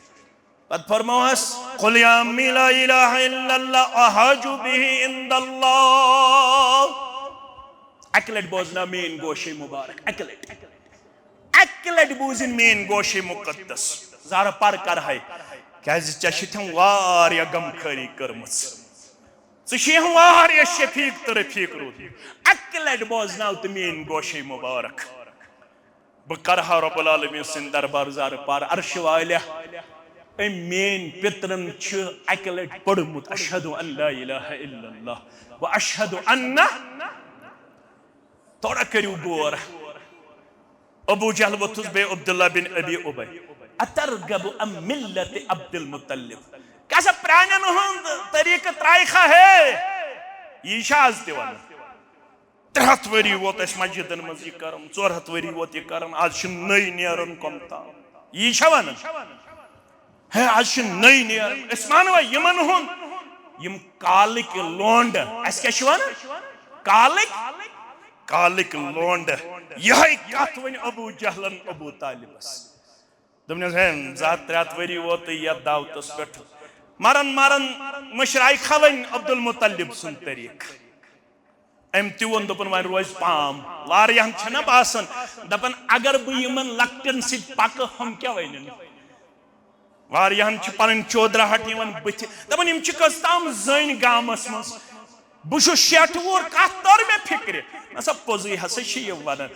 پتہٕ فرموہس، قل یا امی لا الہ الا اللہ احاج بہ عند اللہ۔ اکہِ لٹہِ بوزناو میٲنۍ گوشے مبارک، اکہِ لٹہِ۔ اکہِ لٹہِ بوٗزِن میٲنۍ گوشے مقدس۔ زارٕ پر کرہے، کیازِ ژےٚ چھِ تھم واریاہ غمخٲری کٔرمٕژ۔ ژٕ چھِ یِم واریاہ شفیق تہٕ رفیق روٗدمُت۔ اکہِ لٹہِ بوزناو تہٕ میٲنۍ گوشے مبارک۔ بہٕ کرٕ ہا رب العالمین سٕنٛدِ دربار زارٕ پار۔ عرشہِ والیا، أمۍ میٲنۍ پِترن چھُ اکہِ لٹہِ پوٚرمُت، اشہد ان لا الہ الا اللہ و اشہد ان۔ تھوڑا کٔرِو غور۔ ابو جہل ووٚتھُس، بیٚیہِ عبداللہ بن ابی ابی۔ اترغب عن ملت عبد المطلب؟ کیٛاہ سا پرٛانٮ۪ن ہُنٛد طریٖقہٕ ترٛایہِ کھا ہے؟ یی چھا آز تہِ ونان؟ ترٛےٚ ہتھ ؤری ووت اَسہِ مسجدن منٛز یہِ کران، ژور ہتھ ؤری ووت یہِ کران، آز چھِ نٔے نیران کۄم تام۔ یی چھا ونان؟ ہے، آز چھِ نٔے نیران۔ أسۍ مانوا یِمن ہُنٛد؟ یِم کالٕکۍ لونڈٕ۔ اَسہِ کیٛاہ چھِ ونان؟ کالٕکۍ، کالٕکۍ لونڈٕ۔ یِہوٚے کتھ ؤنۍ ابو جہلن ابو طالبس۔ دوٚپنس، ہے، زٕ ہتھ ترٛےٚ ہتھ ؤری ووتُے یتھ دعوتس پٮ۪ٹھ۔ مرن مرن مٔشرایہِ کھا وۄنۍ عبدالمطلب سُنٛد طریٖقہٕ۔ أمۍ تہِ ووٚن، دوٚپُن، وۄنۍ روزِ پام۔ واریاہن چھَنہ باسان، دَپان، اگر بہٕ یِمن لۄکٹٮ۪ن سۭتۍ پکہٕ، ہُم کیٛاہ وَنن؟ واریاہن چھِ پنٕنۍ چودراہٹ یِوان بٕتھِ، دَپان، یِم چھِ کٔژ تام زٔنۍ گامس منٛز۔ بہٕ چھُس شیٹھ وُہُر، کتھ تٔر مےٚ فِکرِ؟ نہ سا، پوٚزُے ہسا چھِ یہِ ونان۔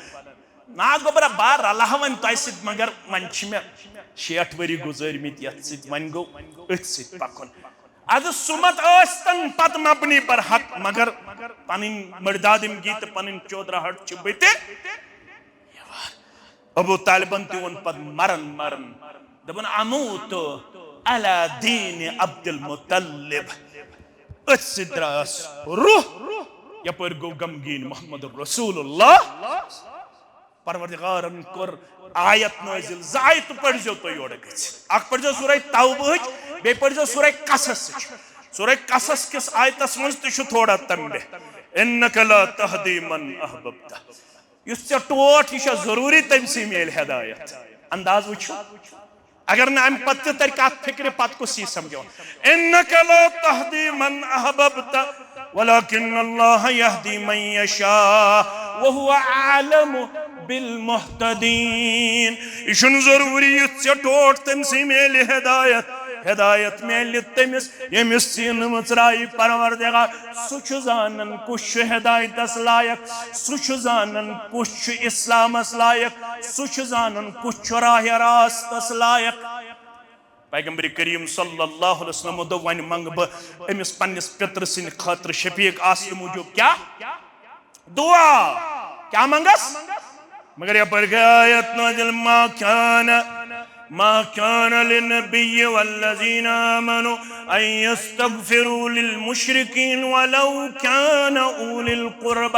نا گوٚبرا، بہٕ رلہٕ ہا وۄنۍ تۄہہِ سۭتۍ، مگر وۄنۍ چھِ مےٚ شیٹھ ؤری گُزٲرمٕتۍ یتھ سۭتۍ، وۄنۍ گوٚو أتھۍ سۭتۍ پکُن۔ ادٕ سُمت ٲسۍ تن پتہٕ مبنی بر حق، مگر پنٕنۍ مٔردادمگی تہٕ پنٕنۍ چودراہٹ چھِ بہٕ تہِ۔ ابو طالبن تہِ ووٚن پتہٕ مرن مرن، دوٚپُن، اموت علی دین عبد المطلب۔ أتھۍ سۭتۍ درٛاس روح۔ یپٲرۍ گوٚو غمگیٖن محمد رسول اللہ۔ پروردگارن کوٚر آیت نٲزِل، زٕ آیتہٕ پٔرۍزیو تُہۍ یورٕ گٔژھِتھ۔ اکھ پٔرۍزیو سورہ توبہٕچ، بیٚیہِ پٔرۍزیو سورہ قصصٕچ۔ سورہ قصص کِس آیتس منٛز تہِ چھُ تھوڑا تنبیہ، انک لا تہدی من احببت۔ یُس ژےٚ ٹوٹھ، یہِ چھا ضروٗری تٔمۍ سٕے میلہِ ہدایت؟ انداز وٕچھِو۔ اگر نہٕ امہِ پتہٕ تہِ ترِ کتھ فکرِ، پتہٕ کُس یی سمجھاوُن؟ انک لا تہدی من احببت ولکن اللہ یہدی من یشاء وہو اعلم بالمہتدین۔ یہِ چھُنہٕ ضروٗری یُتھ ژےٚ ٹوٹھ تٔمۍ سٕے میلہِ ہدایت۔ ہدایت میلہِ تٔمِس ییٚمِس سیٖنہٕ مٕژراوِ پروردگار۔ سُہ چھُ زانان کُس چھُ ہدایتس لایق، سُہ چھُ زانان کُس چھُ اسلامس لایق، سُہ چھُ زانان کُس چھُ راہ راستس لایق۔ پیغمبر کریم صلی اللہ علیہ وسلم دوٚپ، وۄنۍ منٛگہٕ بہٕ أمِس پننِس پِترٕ سٕنٛدِ خٲطرٕ شفیق آسنہٕ موٗجوٗب کیٛاہ؟ دعا۔ کیٛاہ منٛگس؟ مگر یپٲرۍ گٔے آیت نازل، ما کان، ما کان للنبی والذین آمنوا ان یستغفروا للمشرکین ولو کان اولی القربی۔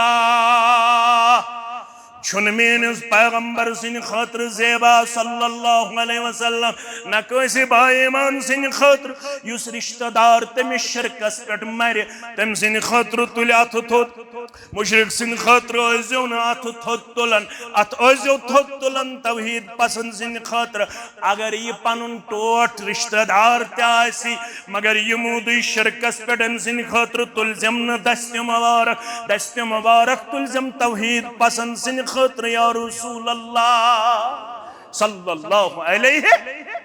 چھُنہٕ میٲنِس پیغمبر سٕنٛدِ خٲطرٕ زیبا صلی اللہ علیہ وسلم، نہ کٲنٛسہِ با ایمان سٕنٛدِ خٲطرٕ، یُس رشتہٕ دار تٔمِس شرکس پٮ۪ٹھ مرِ، تٔمۍ سٕنٛدِ خٲطرٕ تُلہِ اتھٕ تھوٚد۔ مشرک سٕنٛدِ خٲطرٕ ٲسۍزیو نہٕ اتھٕ تھوٚد تُلان، اتھ ٲسۍزیو تھوٚد تُلان توحید پسند سٕنٛدِ خٲطرٕ۔ اگر یہِ پنُن ٹوٹھ رشتہٕ دار تہِ آسہِ، مگر یہِ موٗدٕے شرکس پٮ۪ٹھ، أمۍ سٕنٛدِ خٲطرٕ تُلزٮ۪م نہٕ دستِ مبارک، دستِ مبارک تُلزٮ۪م توحید پسند سٕنٛدِ خٲطرٕ، یا رسول اللہ صلی اللہ علیہ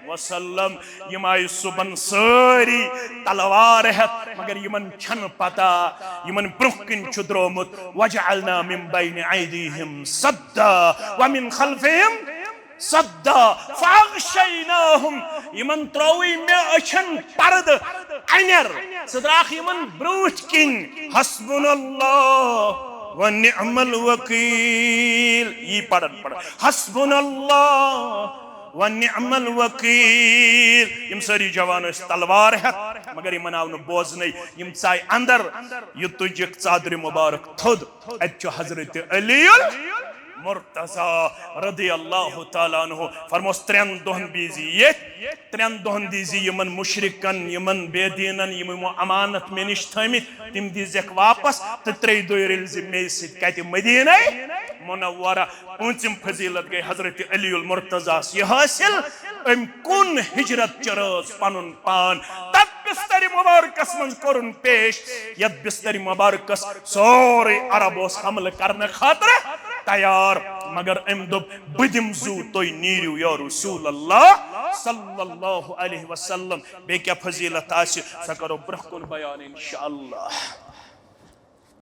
وسلم۔ یِم آیہِ صُبحن سٲری تلوار ہٮ۪تھ، مگر یِمن چھنہٕ پتہ، یِمن برونٛہہ کِنۍ چھُ درٛامُت، وجعلنا من بین ایدیہم سدا ومن خلفہم سدا فاغشیناہم، یِمن ترٛووُے مےٚ أچھن پردٕ، انٮ۪ر، سُہ درٛاکھ یِمن برٛونٛٹھۍ کِنۍ۔ حسبنا اللہ ونعم الوکیل، یی پرن پرن، حسبنا اللہ ونعم الوکیل۔ یِم سٲری جوان ٲسۍ تلوار ہٮ۪تھ، مگر یِمن آو نہٕ بوزنَے۔ یِم ژاے اندر، یہِ تُجِکھ ژادرِ مبارک تھوٚد۔ اتہِ چھُ حضرت علی المرتضی رضی اللہ تعالیٰ عنہ۔ فرموس، ترٛٮ۪ن دۄہن بیزِ ییٚتھۍ، ترٛٮ۪ن دۄہن دیزِ یِمن مشرکن، یِمن بے دینن، یِم یِمو امانت مےٚ نِش تھٲمٕتۍ، تِم دیزٮ۪کھ واپس، تہٕ ترٛیٚیہِ دۄہہِ رٔلزِ مے سۭتۍ۔ کتہِ؟ مدینہ منورہ۔ پوٗنٛژِم فضیلت گٔے حضرت علی المرتضیٰ ہس یہِ حٲصِل، أمۍ کُن ہجرت چرٲس پنُن پان۔ تتھ بستر مبارکس منٛز کوٚرُن پیش، یتھ بستر مبارکس سورُے عرب اوس حملہٕ کرنہٕ خٲطرٕ تیار، مگر أمۍ دوٚپ، بہٕ دِمہٕ زُو، تُہۍ نیٖرِو یا رسول اللہ صلی اللہ علیہ وسلم۔ بیٚیہِ کیٛاہ فضیلت آسہِ، سۄ کرو برٛونٛہہ کُن بیان انشاءاللہ۔